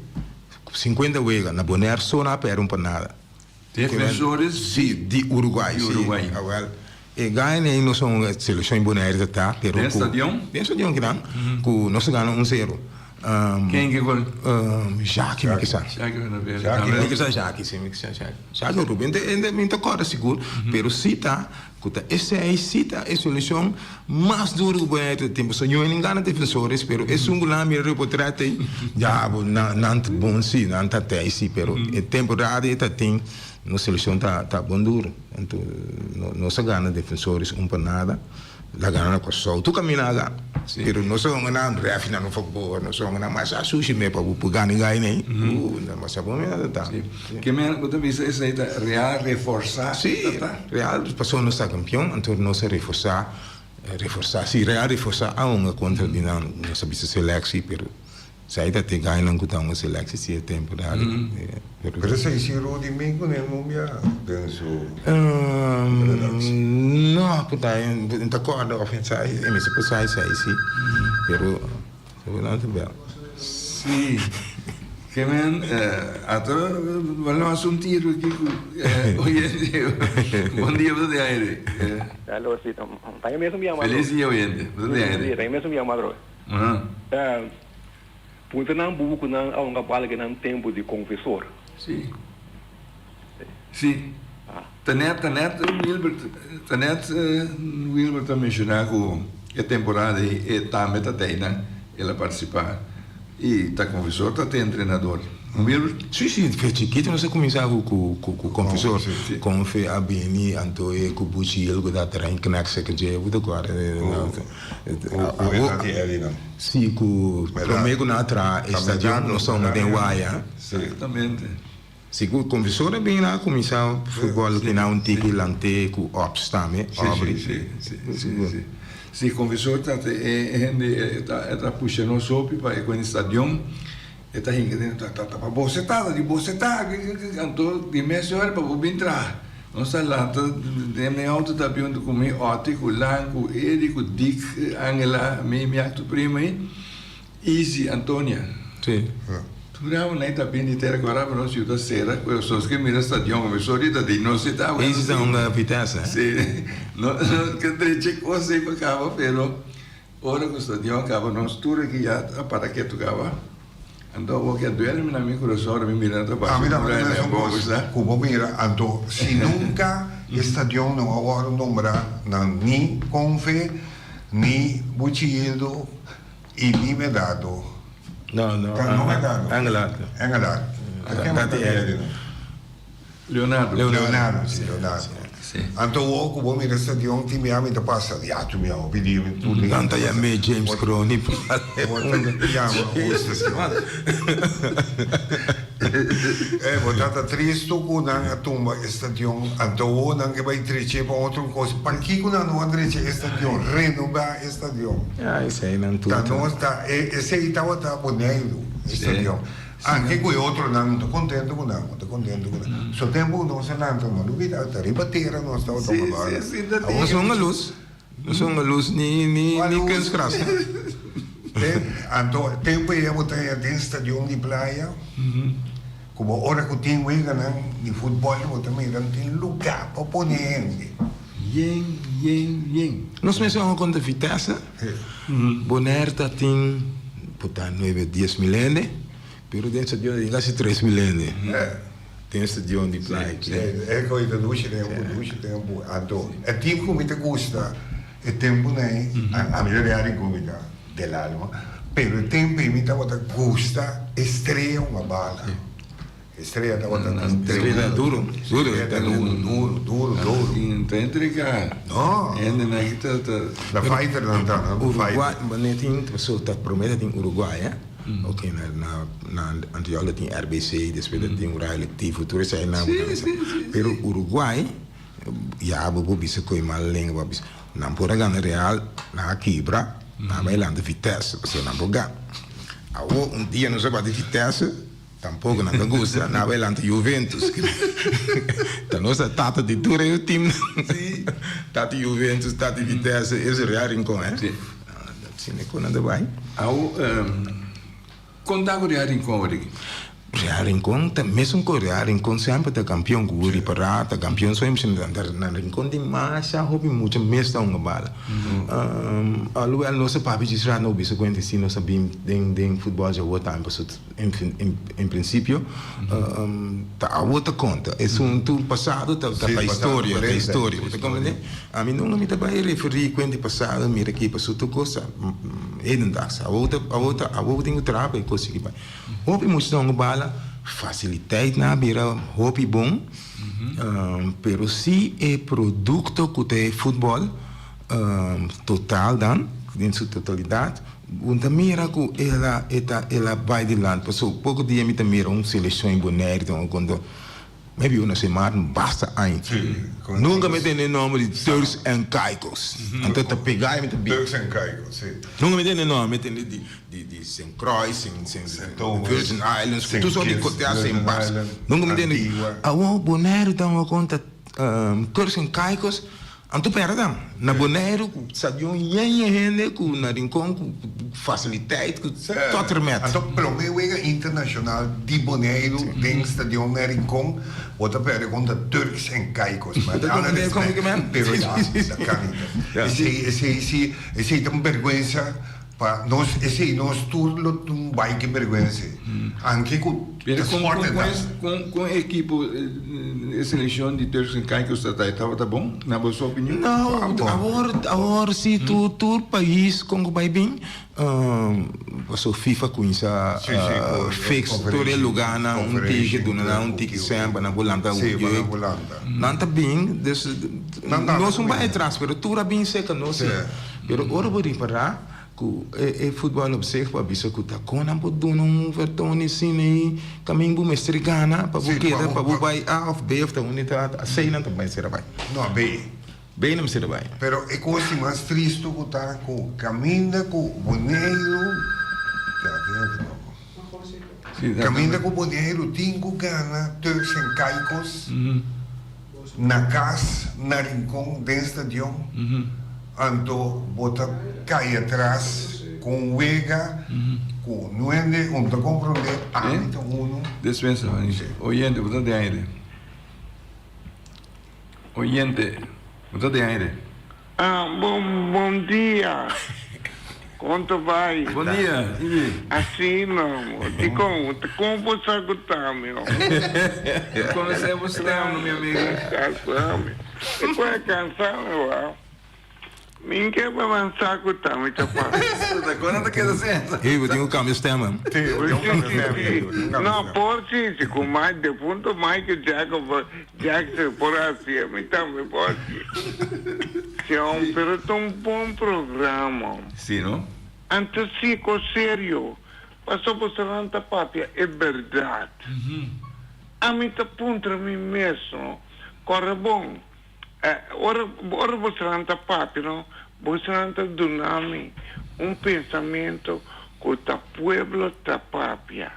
sinkuenta wega na Bonaire so nan a pèrdè un pa nada. Defensores Si, di Uruguay, di Uruguay. Si, awel, e gana ei nos a hunga seleccion di Bonaire ta ta, pero Den ku stadion? Den stadion kinan, ku nos a gana un sero. Ken ke gol? Jackie mi kisa. Jackie van der Velde tambe. Mi kisa Jackie, si mi kisa Jackie. Jackie o Ruben, mi ta kòrda sigur, pero si ta ku ta esei si ta e solushon mas duru ku por hei tur tempu. So yo no gana Defensores, pero esun ku nan a mira riba portret ei, ya bo nan ta bon si, nan ta tei si, pero e temporada ei ta tin nos solushon ta bon duru. Anto nos a gana Defensores un pa nada. La gana na Kòrsou tur kaminda a gana pero nos a hunga na rèfi nan no fabor nos a hunga na masha sushi me pa bo por gana e gai nei uh masha bon mira ta ta. Ke men bo ta bisa esei ta Real reforsá Si Real pasobra nos ta kampion anto nos a reforsá reforsá si Real reforsá a hunga kontra di nan nos a bisa seleksi pero Sa e ta te gainan ku ta un seleksie si e temporada. Pero esei si Rudy mi ku ne nubia den su redaksie. No, ku ta e ta kòrda òf e sa e mester por sa esei si, pero nan ta bèl. Si, ke men ato bo lo hasi un tiru aki ku oyente. Bon dia bo ta den aire. Aló, si, ta e mesun biaha Felis dia oyente, bo ta den aire. Ta e mesun biaha madro. Punta nan bubu ku nan a hunga bala ke nan tempu di konfesor. Sí. Sí. Ta net, ta net Wilbert, ta net Wilbert a menshoná ku e temporada ei e tambe ta tei nan, el a partisipá i ta konfesor ta te entrenador. Wilbert? Sí, sí, fe chikito nos a kuminsá ku ku ku konfesor. Konfe a bini anto e ku Buchi el ku ta train knak seke dje, bo ta kòrda? Ku e tati Eli nan. Sí, ku promé ku nan a traha e stadion nos a hunga den waya. Exactamente. Sí, ku konfesor a bini nan a kuminsá futbòl ku nan un tiki lant'é ku ops tambe, obri. Sí, sí, sí, sí. Sí, konfesor ta e hende e ta pusha nos hopi pa e kuen stadion. E ta hinka den ta ta pa bosetá ta di bosetá anto di mes ora pa bo bin traha nos ta lanta den mi auto ta bin hunto ku mi Otty ku Lan ku Edi ku Dick Angela mi mi aktu prima ei Izzy Antonia tur amo nan ta bin di tera ku ora nos yuda sera ku nos ke mira stadion mi sorry ta di nos si ta Izzy ta hunga Vitesse si nos ke drecha kos ei pa kaba pero. Ora ku stadion kaba nos tur aki ya a para ketu kaba. Anto awor ke a duele mi na mi kurason ora mi mira nan ta basa Ami un tambe muraya na ta e mesun bobo kos sa. ku bo mira. Anto si nunka e stadion no a wòrdu nombrá na ni Confe, ni Buchildo i ni Medardo. No, no, Ta no Medardo. Engelhardt. Engelhardt. Ta ken Tati Tati Eli. Eli no? Leonardo. Leonardo, si, Leonardo. Si. Anto awor ku bo mira stadion tin bia mi ta pasa, ya tu mi a hopi dia mi tur dia. Nan ta yam'é James Crony pa Bo ta yama un stadion. Eh, bo ta ta tristu ku nan a tumba e stadion, anto awor nan ke bai drech'é pa otro kos. Pakiko nan no a drecha e stadion, renobá e stadion? Ya, esei nan tur Ta ta. nos ta, esei tabata Boneiru, e stadion. Anke ku e otronan, no ta kontento ku nan, no ta kontento ku nan. So tempu ku nos a lanta no lubida, ta riba tera nos tabata toma bala. No son un lus, no son un lus ni ni ni kunstgras. Anto tempu ei abo ta den stadion di playa, ku bo ora ku tin weganan di futbòl bo ta mira no tin lugá pa pone hende. Yen, yen, yen. Nos mester hunga kontra Vitesse. Bonaire ta tin por ta nuebe dies mil hende, pero den stadion tin casi tres mil hende. Den stadion di playa aki. E koe ta dushi tempu, dushi tempu. Anto e team ku mi ta gusta e tempunan ei, ami ta den Rincon mi ta del alma, pero e tempu ei mi tabata gusta Estrella hunga bala. Estrella tabata un Estrella duro, duro, Estrella duro, duro, duro, duro. Tin ta entrega. No. Hende nan aki ta ta. Na fighter nan ta, nan Uruguay, fighter. wanneer tin paso ta prome ta tin Uruguay eh. Ok na na na anterior ta tin RBC, despues ta tin Urawa Electivo, tur esei nan bo ta Sí, sí, sí. Pero Uruguay ya bo por bisa koe mal lenga bo a bisa nan por a gana Real, nan a kibra, nan a bai lanta Vitesse, pasobra nan por gana. Awor un dia nos a bati Vitesse. Tampoco nan ta gusta, nan a bai lanta Juventus. Ta nos ta tata di tur e teamnan. Tata Juventus, tata Vitesse, eso Real Rincon, eh. Sí. Asina cu nan ta bai. Au, con ta cu Real Rincon awor aki? Real Rincon ta mesun ku Real Rincon semper ta kampion ku Ripará ta kampion so na Rincon tin masha hopi mucha mes ta hunga bala. Alhoewel nos a papia djis rato no bisa kuenta si nos a bin den den futbòl dje awor tambe pasobra en prinsipio ta awor ta konta esun tur pasado ta pa historia ta historia bo ta komprende ami nunka mi ta bai referí kuenta di pasado mira aki pasobra tur kos ta hedendags awor ta awor ta awor bo tin ku traha pa e kos sigui bai hopi mucha ta hunga bala fasiliteitnan a bira hopi bon. Pero si e producto cu ta e futbol total dan, den su totalidad, bo ta mira cu el a e ta el a bay dilanti. Pasobra poco dia mi ta mira un seleccion di Bonaire ta hunga contra maybe una semana basta aña. Nunca mi a tende e nomber di Turks and Caicos. Anto ta pega y mi ta bira. Turks and Caicos, si. Nunca mi a tende e nomber, mi a tende di. Di di Saint Croix, Saint Saint Virgin Islands, ku tur sort di kote a Saint Barts. Nunka mi tende awor Boneiru ta un konta Turks and Caicos anto pera dan na Boneiru ku stadion yen yen hende ku na Rincon ku fasiliteit ku tot remet. Anto prome wega internashonal di Boneiru den stadion na Rincon bo ta perde kontra Turks and Caicos. Bo ta komprende kon ke men? Pero ya ta kanita. Esei esei si esei ta un bergwensa. Pa nos esei nos tur lo tin bai ke bergwensa anke ku Pero ta kon sport kon ta. kon kon e ekipo e selekshon di Turks en Caicos ta tabata bon na boso opinion? No, awor awor si tur tur pais kon ku bai bin paso FIFA kuminsa fix tur e lugarnan un tiki duna nan un tiki sèn pa nan por lanta jeugd nan ta bin dus nos un bai atras pero tur a bin serka nos si. Pero ora bo ripará ku e e futbòl op zich bo a bisa ku ta kon nan por duna un vertoni asina ei kamin bo mester gana pa bo keda pa bo bai A òf B òf ta unda ta a C nan ta mester a bai. No a B. B nan mester a bai. Pero e kos di mas tristu ku ta ku kaminda ku Boneiru ya tin e trobo. Kaminda ku Boneiru tin ku gana Turks en Caicos na kas na Rincon den stadion anto bo ta kai atras ku un wega ku nuende un ta komprondé ami ta unu. Despensa oyente bo ta den aire. Oyente, bo ta den aire. Ah, bon, bon dia. Kon ta bai? Bon dia, Ibi. Asina, dikon? Kon bo sa ku ta mi, ho? Konosé bo stem, no, mi amigo. Kansa mi. E por a kansa mi, wou. Min ke pa nan sa ku ta mi ta papia. Ta kon nan ta keda senta. Hey, bo tin ku kambia stem, hè? Sí, bo tin ku kambia stem, sí, bo tin ku kambia No, stem. por si, si ku Mike, defunto Michael Jackson, Jackson por hasié, mi tambe por hasié. Sí, hom, pero ta un bon programa, hom. Sí, no? Anto sí, kos serio. Pasobra boso nan ta papia e bèrdat. Ami ta puntra mi mes, no, kòrda bon, Ora ora bosonan ta papia no, bosonan ta duna mi un pensamiento cu ta pueblo ta papia.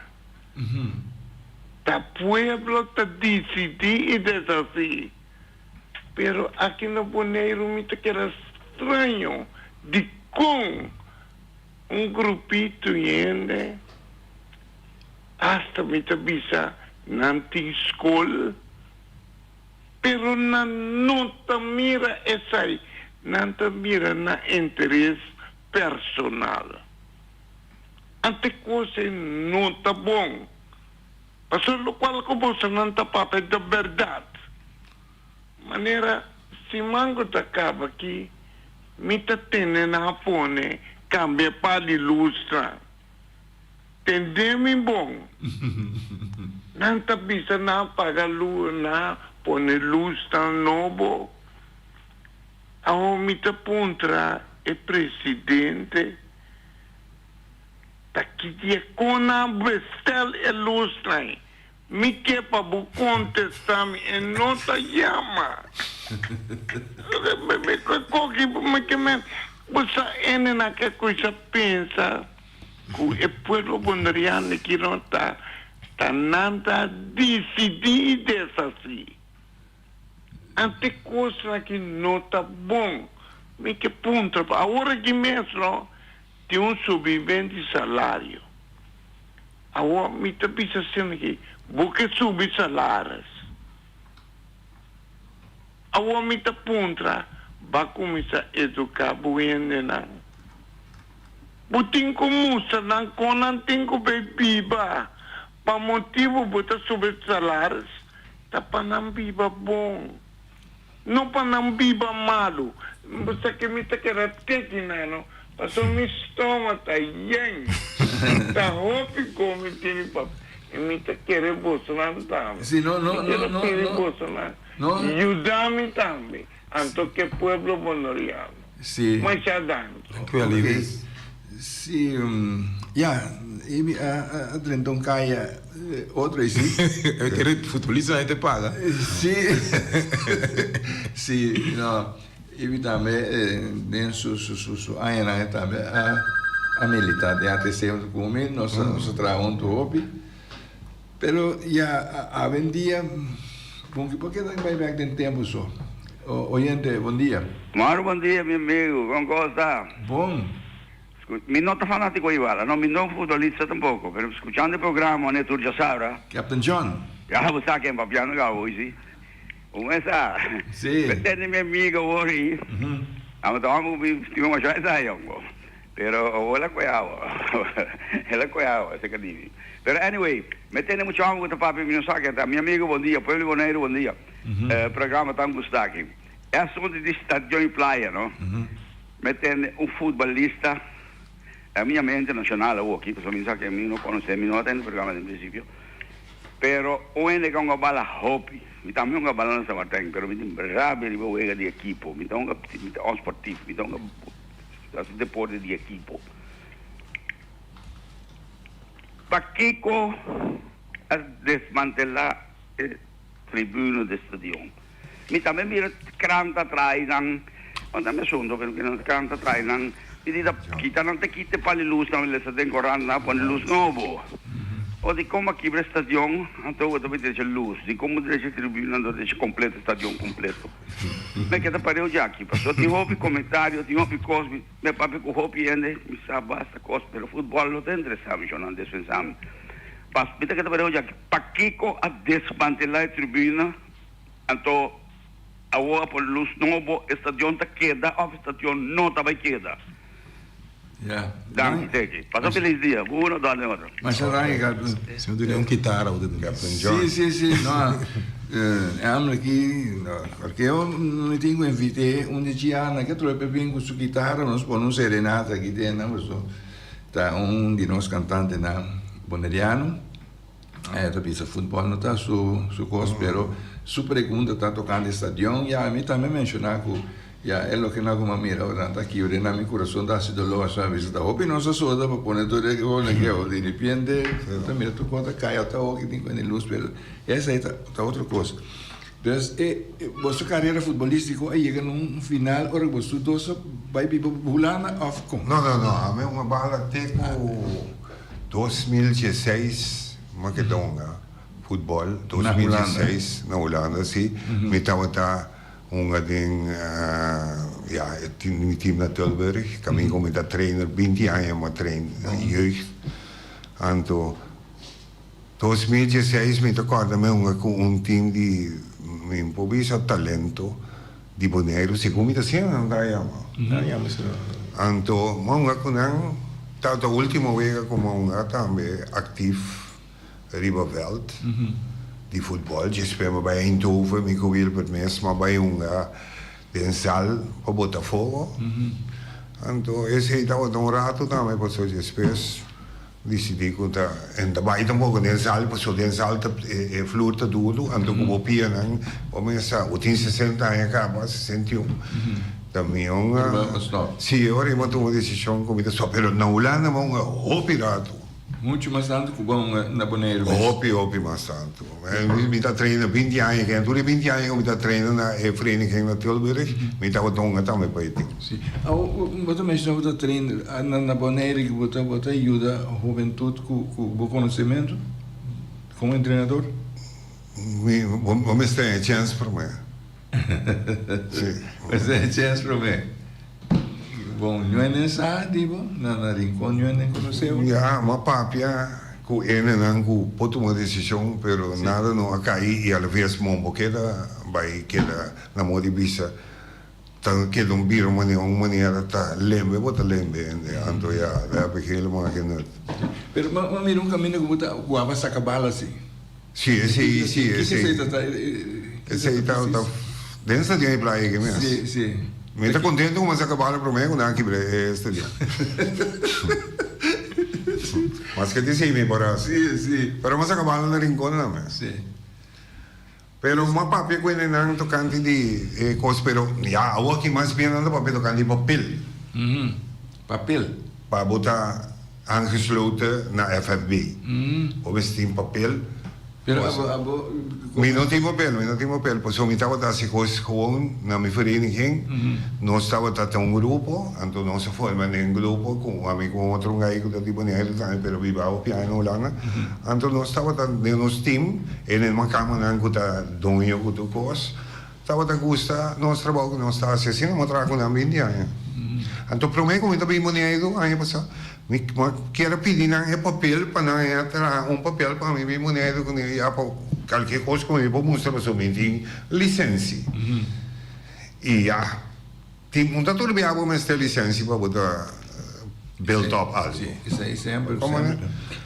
Ta pueblo ta dicidi y deshaci. Pero aki na Boneiru mi ta keda straño dicon un grupito hende hasta mi ta bisa nan tin scol. Pero nan no ta mira esai, nan ta mira nan interes personal. Ante cos ei no ta bon. Pasobra locual cu bosonan ta papia ta berdad. Manera siman cu ta caba aki, mi ta tene nan a pone cambia pa di lusnan. Tende mi bon. Nan ta bisa nan a paga lus, nan a pone lusnan nobo. Awor mi ta puntra e presidente ta ki dia kon nan a bestel e lusnan ei. Mi ke pa bo kontestá mi, e no ta yama. Bo sa ene na ke kusa pensa ku e pueblo boneriano ki no ta ta nan ta disidí i deshasí. Ante kosnan ki no ta bon. Mi ke puntra bo awor aki mes no tin un subimentu di salario. Awor mi ta bisa asina aki, bo ke subi salaris. Awor mi ta puntra, ba kuminsá eduká bo hendenan? Bo tin ku mustra nan kon nan tin ku bay biba. Pa motibu bo ta subi salaris ta pa nan biba bon, no pa nan biba malu. Bo sa ke mi ta keda teki nan no, pasobra mi stoma ta yen, ta hopi kon mi tini pa i mi ta kere bosonan tambe. Si, no, no, Mi kere no, pidi no, bosonan no. yuda mi tambe, anto ke pueblo bonoriano. Si. Masha danki. Dankjewel, Iris. Si, ya, Ibi a a drenta un kaya otro y si. E kere futbolista nan te paga. Si, si, no, Ibi tambe den su su su su añanan e tambe a a milita den ATC hunto ku mi, nos a nos a traha hunto hopi. Pero ya awendia bon ki por keda bai bek den tempo so. Oyente, bon dia. Maru bon dia mi amigo, con cos ta? Bon. Mi no ta fanatico igual, no mi no futbolista tampoco, pero scuchando e programa ne tur djasabra. Captain John. Ya bo sa ken papiando caba hoy si. Un mesa. Si. Mi tende mi amigo awor y amo ta homber cu mi stima masha esai homber. Pero awor el a coge awa. El a coge awa, esei ka dimi. Pero anyway, mi tende mucho homber cu ta papia, mi no sa ken ta. Mi amigo bon dia, pueblo di Boneiru bon dia. E programa ta un gusta aki. E asunto di stadion y playa no. Mi tende un futbolista, e mi yama internacional awor aki, pasobra mi sa ken mi no conoce, mi no a tende programa den principio. Pero un hende ka hunga bala hopi. Mi tambe hunga bala na San Martin, pero mi tin rabia riba wega di ekipo. Mi ta hunga, mi ta onsportief, mi ta hunga. Hasi deporte di ekipo. Pakiko a desmantelá e tribuna di stadion? Mi tambe mira krant a trae nan, no ta mi asunto pero mira krant a trae nan, mi di ta kita nan ta kita e pal di lus nan lesa den korant nan a pone lus nobo. O dikon a kibra e stadion anto bo ta bai drecha lus, dikon bo drecha e tribuna anto drecha kompleto e stadion kompleto. Me keda pareu djaki paso tin hopi comentario tin hopi cos mi me papia cu hopi hende mi sa basta cos pero futbol no ta interesa mi shownan despensa mi pas mi ta keda pareu djaki pakico a desmantela e tribuna anto awor a pone luz nobo e stadion ta keda of e stadion no ta bay keda. Ya. Danki Teki. Pasa feliz dia. Uno tras di otro. Masha danki Captain. Si no duna un kitara bo ta duna. Captain John. Si si si no e hamber aki no porque mi tin cu invite un di Chiana ke trope bin cu su kitara nos pone un serenata aki den nan pasobra ta un di nos cantantenan boneriano e ta bisa futbol no ta su su cos pero su pregunta ta tocante stadion ya mi tambe menciona cu Ya, e loke nan kuma mira ora nan ta kibre na mi kurason ta hasi doló asina bisa ta hopi nos a soda pa pone tur e gonan ke di ripiente ta mira tur kos ta kai ota hoki tin kuende lus pero esei ta ta otro kos. Dus e boso karera futbolistiko a yega na un final ora ku boso dos a bai biba Hulanda òf kon? No no no ami un a bala te ku 2016 mi a keda hunga futbòl 2016 na Hulanda si mi tabata Hunga den ya e team mi team na Tilburg kaminda ku mi ta trainer binti aña mi a train jeugd anto 2016 mi ta kòrda mi hunga ku un team di mi por bisa talento di Boneiru segun mi ta siña nan ta yama anto mi a hunga ku nan tabata ultimo wega ku mi a hunga tambe aktif. Riba veld di futbol. Djispe mi bai Eindhoven mi ku Wilbert mes mi a bai hunga den zal pa Botafogo. Anto esei tabata un rato tambe pasobra despues disidí ku ta en ta bai tampoco den zal pasobra den zal ta e flur ta duru anto ku bo pianan bo mester bo tin sesenta aña kaba 61 ta mi hunga si ora mi a tuma desishon ku mi ta stop pero na Hulanda mi a hunga hopi rato. Muchu mas tantu ku bo na Boneiru mes? Hopi, hopi mas tantu. Mi ta traina binti aña ken. Tur e binti aña ku mi ta traina na e vereniging na Tilburg, mi tabata hunga tambe pa e tim. Si. Awor, bo ta menshona bo ta traina na Boneiru ku bo ta bo ta yuda hubentut ku ku bo konosementu komo entrenador? Mi, bo mester e chèns promé. Si. Mester e chèns promé. Bon, ñuenen sa di bo? Na na Rincon ñuenen konosé bo? Ya, m'a papia. Ku hendenan ku por tuma desishon pero nada no a kai i alaves mon bo keda bai keda na moda di bisa ta keda un bira un manera un manera ta lembe bo ta lembe hende anto ya daar heb ik helemaal geen nut. Pero bo a mira un kaminda ku bo ta guaba saka bala si? Si esei si Kiko esei esei ta ta esei ta ta den stadion di playa ke mes. Si si. Mi ta contento cu mi a saca bala prome cu nan a kibra e stadion. Maske ti si mi por haci. Si si. Pero mi a saca bala na Rincon nan mes. Si. Pero mi a papia cu hendenan tocante di e cos pero ya awo aki mas bien nan ta papia tocante di papel. Papel. Pa bo ta aangesloten na FFB. Bo mester tin papel. Pero abo, abo. Mi no tin papel, mi no tin papel, pasobra mi tabata hasi kos gewoon na mi vereniging. Nos tabata ta un grupo, anto nos a forma den grupo ku ami ku otro un gai ku ta di Boneiru tambe pero biba hopi aña na Hulanda. Anto nos tabata den nos team, e den makamanan ku ta doño ku tur kos. Tabata gusta nos trabou ku nos ta hasi, asina mi a traha ku nan binti aña. Anto promé ku mi ta bin Boneiru aña pasá, mi kier a pidi nan e papel pa nan a traha un papel pa mi bin Boneiru ku nan ya pa kalke kos ku mi por mustra pasobra mi tin lisensi. I ya. Tin un ta tur bia bo mester lisensia pa bo ta build up algo. Si, esei semper, semper.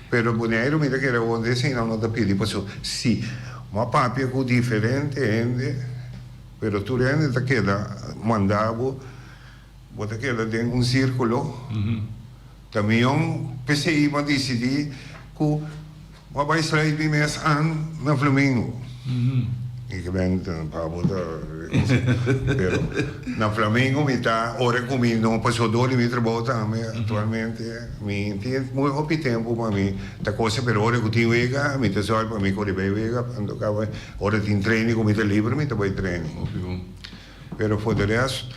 Pero Boneiru mi ta kere awor esei nan no ta pidi paso si bo a papia ku diferente hende pero tur hende ta keda manda bo, bo ta keda den un sirkulo. Ta mion p'esei bo a disidi ku Bo a bai sluit mi mes an na Flamingo. I ke ben pa bo ta pero na Flamingo mi ta ora ku mi no paso dor di mi trabou tambe aktualmente mi tin muy hopi tempu pa mi ta kosa pero ora ku tin wega mi ta sòru pa mi kore bai wega anto kaba ora tin training ku mi ta liber mi ta bai training. Pero for de rest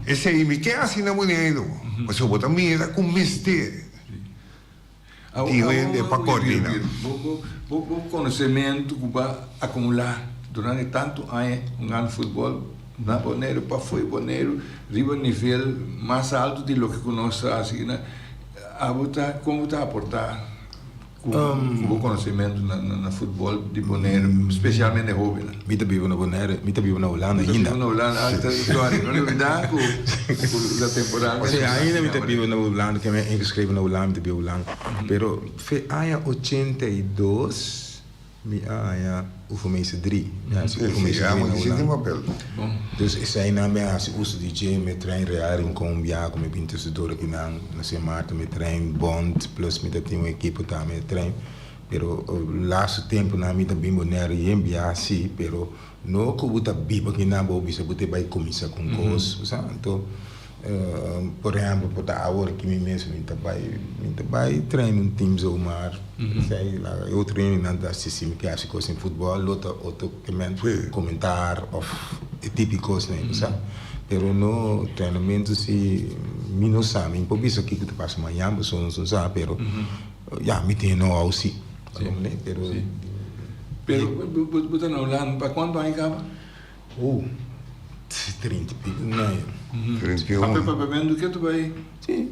esei mi ke hasi na Boneiru pasobra bo ta mira ku mester. Tin hende pa coordina. Bo konosementu ku bo a akumulá durante tantu aña hungando futbòl na Boneiru, pafó di Boneiru, riba nivel mas altu di loke ku nos ta hasi na, abo ta kon bo ta aportá ku bo konosementu na futbòl di Boneiru, spesialmente hóbennan? Mi ta biba na Boneiru, mi ta biba na Hulanda ainda. Bo ta biba na Hulanda, ah, sorry, no lubida ku la temporada. Si, ainda mi ta biba na Hulanda, ke mi a ingeschreven na Hulanda, mi ta biba Hulanda. Pero fe aña 82 mi a haña oefenmeester drie, mi a hasi oefenmeester drie na Hulanda. Dus eseinan mi a hasi uso di dje, mi a train Real Rincon bia ku mi bin tussendoor akinan na Sint Maarten, mi a train Bond, plus mi ta tin un ekipo tambe mi a train. Pero laatste temponan mi ta bin Bonaire yen bia si, pero no ku bo ta biba kinan bo bisa bo ta bai kuminsa ku un kos, bo sa. Anto, por ehempel por ta awor aki mi mes mi ta bai mi ta bai train un team zomaar, esei laga e otro hendenan ta hasi si mi ke hasi kos den futbòl lo ta otro ke men komentar òf e tipo di kosnan, bo sa. Pero no trainamentu si mi no sa, mi por bisa kiko ta pasa mañan pasobra nos no sa, pero. Ya, mi tin e know-how si. Pero. Pero bo ta na Hulanda pa cuanto aña caba? Oh, 30 y pico aña. 31. Papia papiamentu ke ta bay? Si.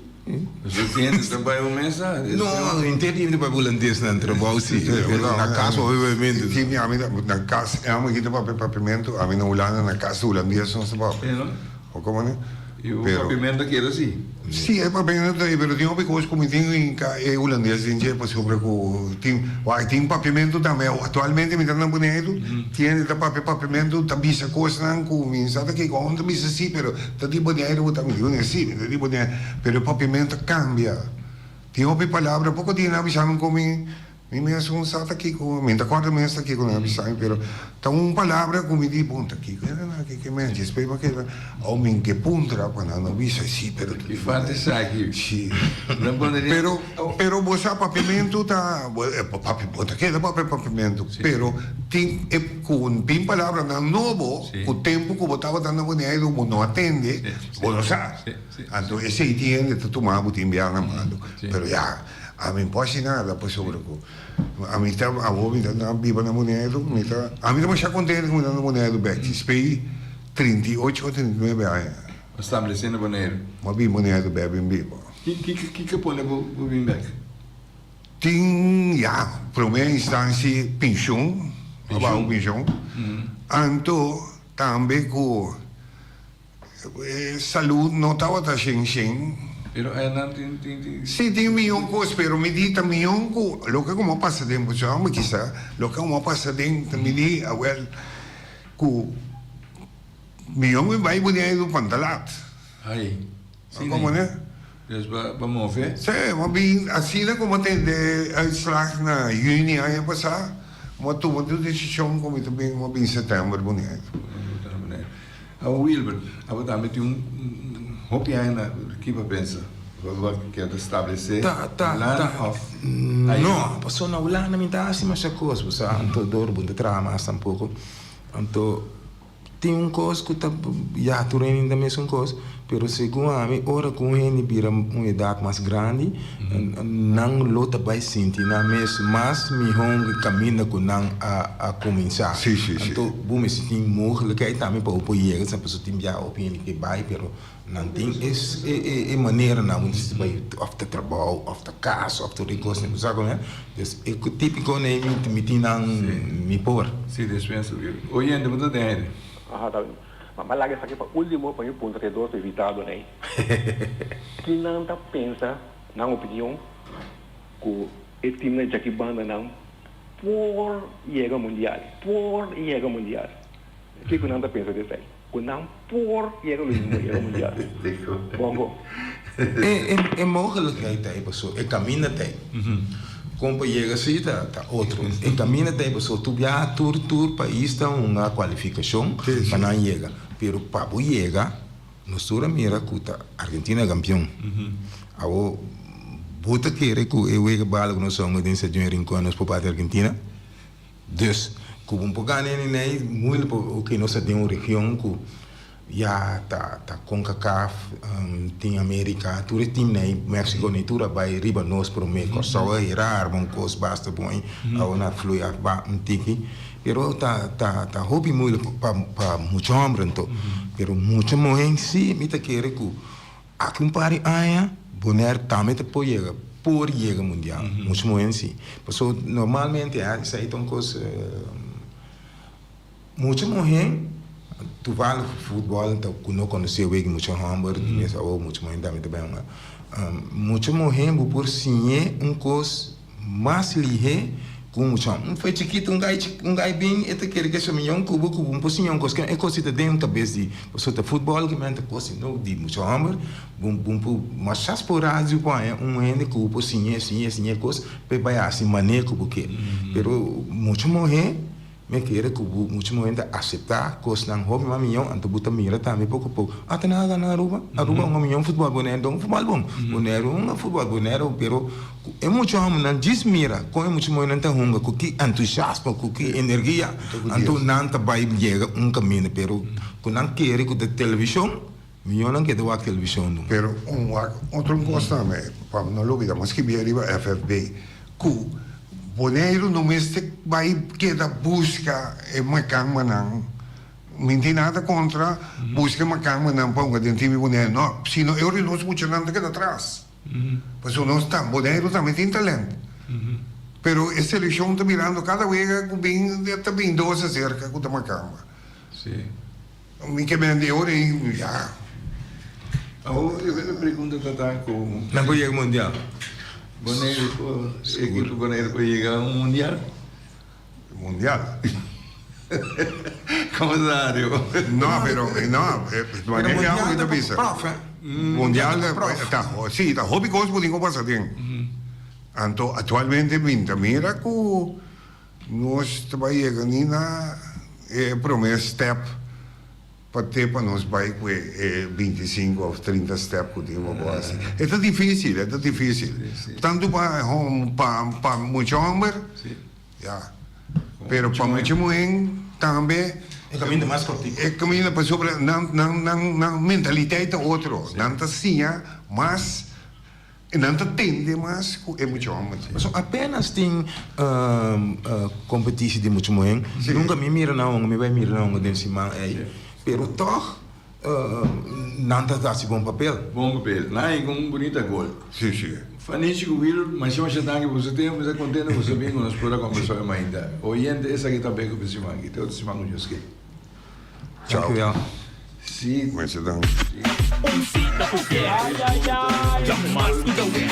Pasobra tin hende ta bay un mes a. No, henter tin hende ta bay hulandes na trabou si. Na cas papia papiamentu. Si, mi ami na cas, ami aki ta papia papiamentu, ami na Hulanda na cas hulandes nos ta papia. Si no? O como ne? Y un papiamento a keda si. Si, e papiamento ta ei, pero tin hopi cos cu mi tin hinca e hulandes den dje pasobra cu tin, wak, tin papiamento tambe. Actualmente mi ta na Boneiru, tin hende ta papia papiamento, ta bisa cosnan cu mi sa ta kiko aun ta bisa si, pero ta di Boneiru bo ta, mi di Boneiru, si, mi ta di Boneiru, pero e papiamento a cambia. Tin hopi palabra, poco dia nan a bisa mi cu mi. Mi mes un sa ta kiko, mi ta kòrda mes ta kiko nan a bisa mi, pero ta un palabra ku mi di, bon, ta kiko era nan aki ke men, despues mi a keda, awo mi ke puntra pa nan no bisa, si, pero. Ki falta esaki? Si. Pero, pero bo sa papiamentu ta, papi, bo ta keda papia papiamentu, pero tin e ku bin palabranan nobo ku tempu ku bo tabata na Boneiru bo no a tende, bo no sa. Anto esei tin hende ta tuma bo tin biaha na malu, pero ya. Ami no por haci nada pasobra cu ami ta awor mi ta na biba na Boneiru mi ta ami ta masha contento cu mi ta na Boneiru bek despey 38 o 39 aña. Bo stablece na Boneiru. Mi a bin Boneiru bek bin biba. Kiko a pone bo bin bek? Tin, ya, prome instantie pensioen, a baho pensioen. Anto tambe ku e salud no tabata shen shen. Pero einan tin tin tin. Si tin miyon kos, pero mi di ta miyon ku loke ku mi a pasa den, pasobra mi kisa loke ku mi a pasa den ta mi di awel ku miyon mi bai Boneiru pantalat. Ai. Sí, Como ne? Dus ba ba move? Sí, m'a bin asina ku m'a tende uitslag na yüni aña pasá, m'a tuma tur desishon ku mi ta bin, m'a bin sètèmber Boneiru. Awor Wilbert, abo tambe tin un hopi aña na ki bo pensa? Bo bo keda stablesé Ta, ta, Hulanda ta. òf ayi? No, pasobra na Hulanda mi ta hasi masha kos, bo sa, anto dor bo no ta traha mas tampoko. Anto Tin un kos ku ta, ya tur hende ta mesun kos, pero segun ami ora ku un hende bira un edat mas grandi, nan lo ta bai sinti nan mes mas mihó ku kaminda ku nan a kuminsá. Anto bo mester tin mogelijkheid tambe pa bo por yega esei, pasobra tin biaha hopi hende ke bai pero Nan tin e e maneranan ku ta bai òf ta trabou òf ta kas òf tur e kosnan ku sa ku nan. Dus e típiko nei mi tin nan mi por. Sí, despensa. Oyente, bo ta den aire. Aha, ta bien. Ma mi a laga esaki pa último pa mi puntra e dos invitadonan ei. Ki nan ta pensa, nan opinion, ku e timnan djaki bandanan por yega mundial? Por yega mundial. Kiko nan ta pensa di esei? Ku nan por yega lo mismo yega mundial. Bongo. E e mogelijkheid ta ei paso e kaminda ta ei. Kon pa yega si ta ta otro. E kaminda ta ei paso tur biaha tur tur pais ta hunga kualifikashon pa nan yega. Pero pa bo yega nos tur a mira ku ta Argentina e kampion. Awo bo ta kere ku e wega bala ku nos a hunga den Stadion Rincon nos por bati Argentina? Dus, ku bo por gana e nei moeilijk pa oke nos ta den un region ku ya ta ta Concacaf, tin Amerika, tur e team nei, Mexico nei tur a bai riba nos prome. Kòrsou a hera arma un kos basta bon ei, awor nan a flui af ba un tiki. Pero ta ta ta hopi moeilijk pa pa mucha hòmber anto. Pero mucha muhé si mi ta kere ku Aki un par di aña Bonaire tambe ta por yega por yega mundial, mucho moe si. Paso normalmente esei ta un kos mucho muhe toevallig futbol ta ku no konosé wega mucho hòmber di mes awo mucho muhe tambe ta bai hunga. Mucho muhe bo por siñ'é un kos Mas lihé ku un mucha. Un fe chikitu, un gai un gai bin e ta kere ke su miyon kubo ku un por siña un kos. E kos si ta den un kabes di pasobra ta futbòl ki men ta kos si no di mucha hòmber. Bo bo por masha sporadio por haña un hende ku bo por siñ'é siñ'é siñ'é kos pa e bai hasi manera ku bo ke. Pero mucha muhé. Mi kere ku bo mucha muhé ta aseptá kosnan hopi mas miyon, anto bo ta mira tambe poko poko, ah ta nan a gana Aruba? Aruba un miyon futbòl, Boneiru ta un futbòl bon, Boneiru hunga futbòl, Boneiru, pero ku e mucha hòmbernan djis mira kon e mucha muhénan ta hunga, ku ki entusiasmo, ku ki energia, anto nan ta bai yega un kaminda, pero ku nan kere ku ta televishon, mihó nan keda wak televishon dun. Pero un wak otro un kos tambe, pa no lubida, mi a skibi ariba FFB, Ku Boneiru no mester bai keda buska e makambanan. Mi tin nada kontra buska e makambanan pa hunga den tim di Boneiru, no, sino e ora nos muchanan ta keda atras. Pasobra nos ta, Boneiru tambe tin talent. Pero e selekshon ta mirando kada wega ku bin ta bin dos aserka ku ta makamba. Mi ke bende ora ei ya. Awor e pregunta ta ta ku. Nan por yega mundial? Boneiru por, ekipo Boneiru por yega un mundial? Mundial? Komisario. No, pero no, manera ke amo ta bisa. Mundial ta, si, ta hopi kos bo tin ku pasa den. Anto aktualmente mi ta mira ku. Nos ta bai yega ni na e prome step pa te pa nos bai ku e bintisinko of trinta step ku tin pa bo hasi. E ta difisil, e ta difisil. Tantu pa pa pa mucha homber, ya, pero pa mucha muhen tambe. E kaminda mas kortiku. E kaminda pasobra nan nan nan nan mentaliteit ta otro. Nan ta siña mas. E nan ta tende mas ku e mucha hòmber. Pasobra apenas tin kompetisi di mucha muhé, nunka mi mira nan honga, mi bai mira nan honga den siman ei, pero tòg nan ta hasi bon papel. Bon papel. Nan a hinka un bunita gol. Si, si. Fanichi ku Willard, masha masha danki pa boso tempu. Mi ta kontento ku boso bin ku nos por a kombersá hoy mainta. Oyente, esaki ta Beko pa e siman aki. Te otro siman ku Dios ke. Chao. Si. Masha danki. Si. Un sita ku ke. Mas ku ta wea.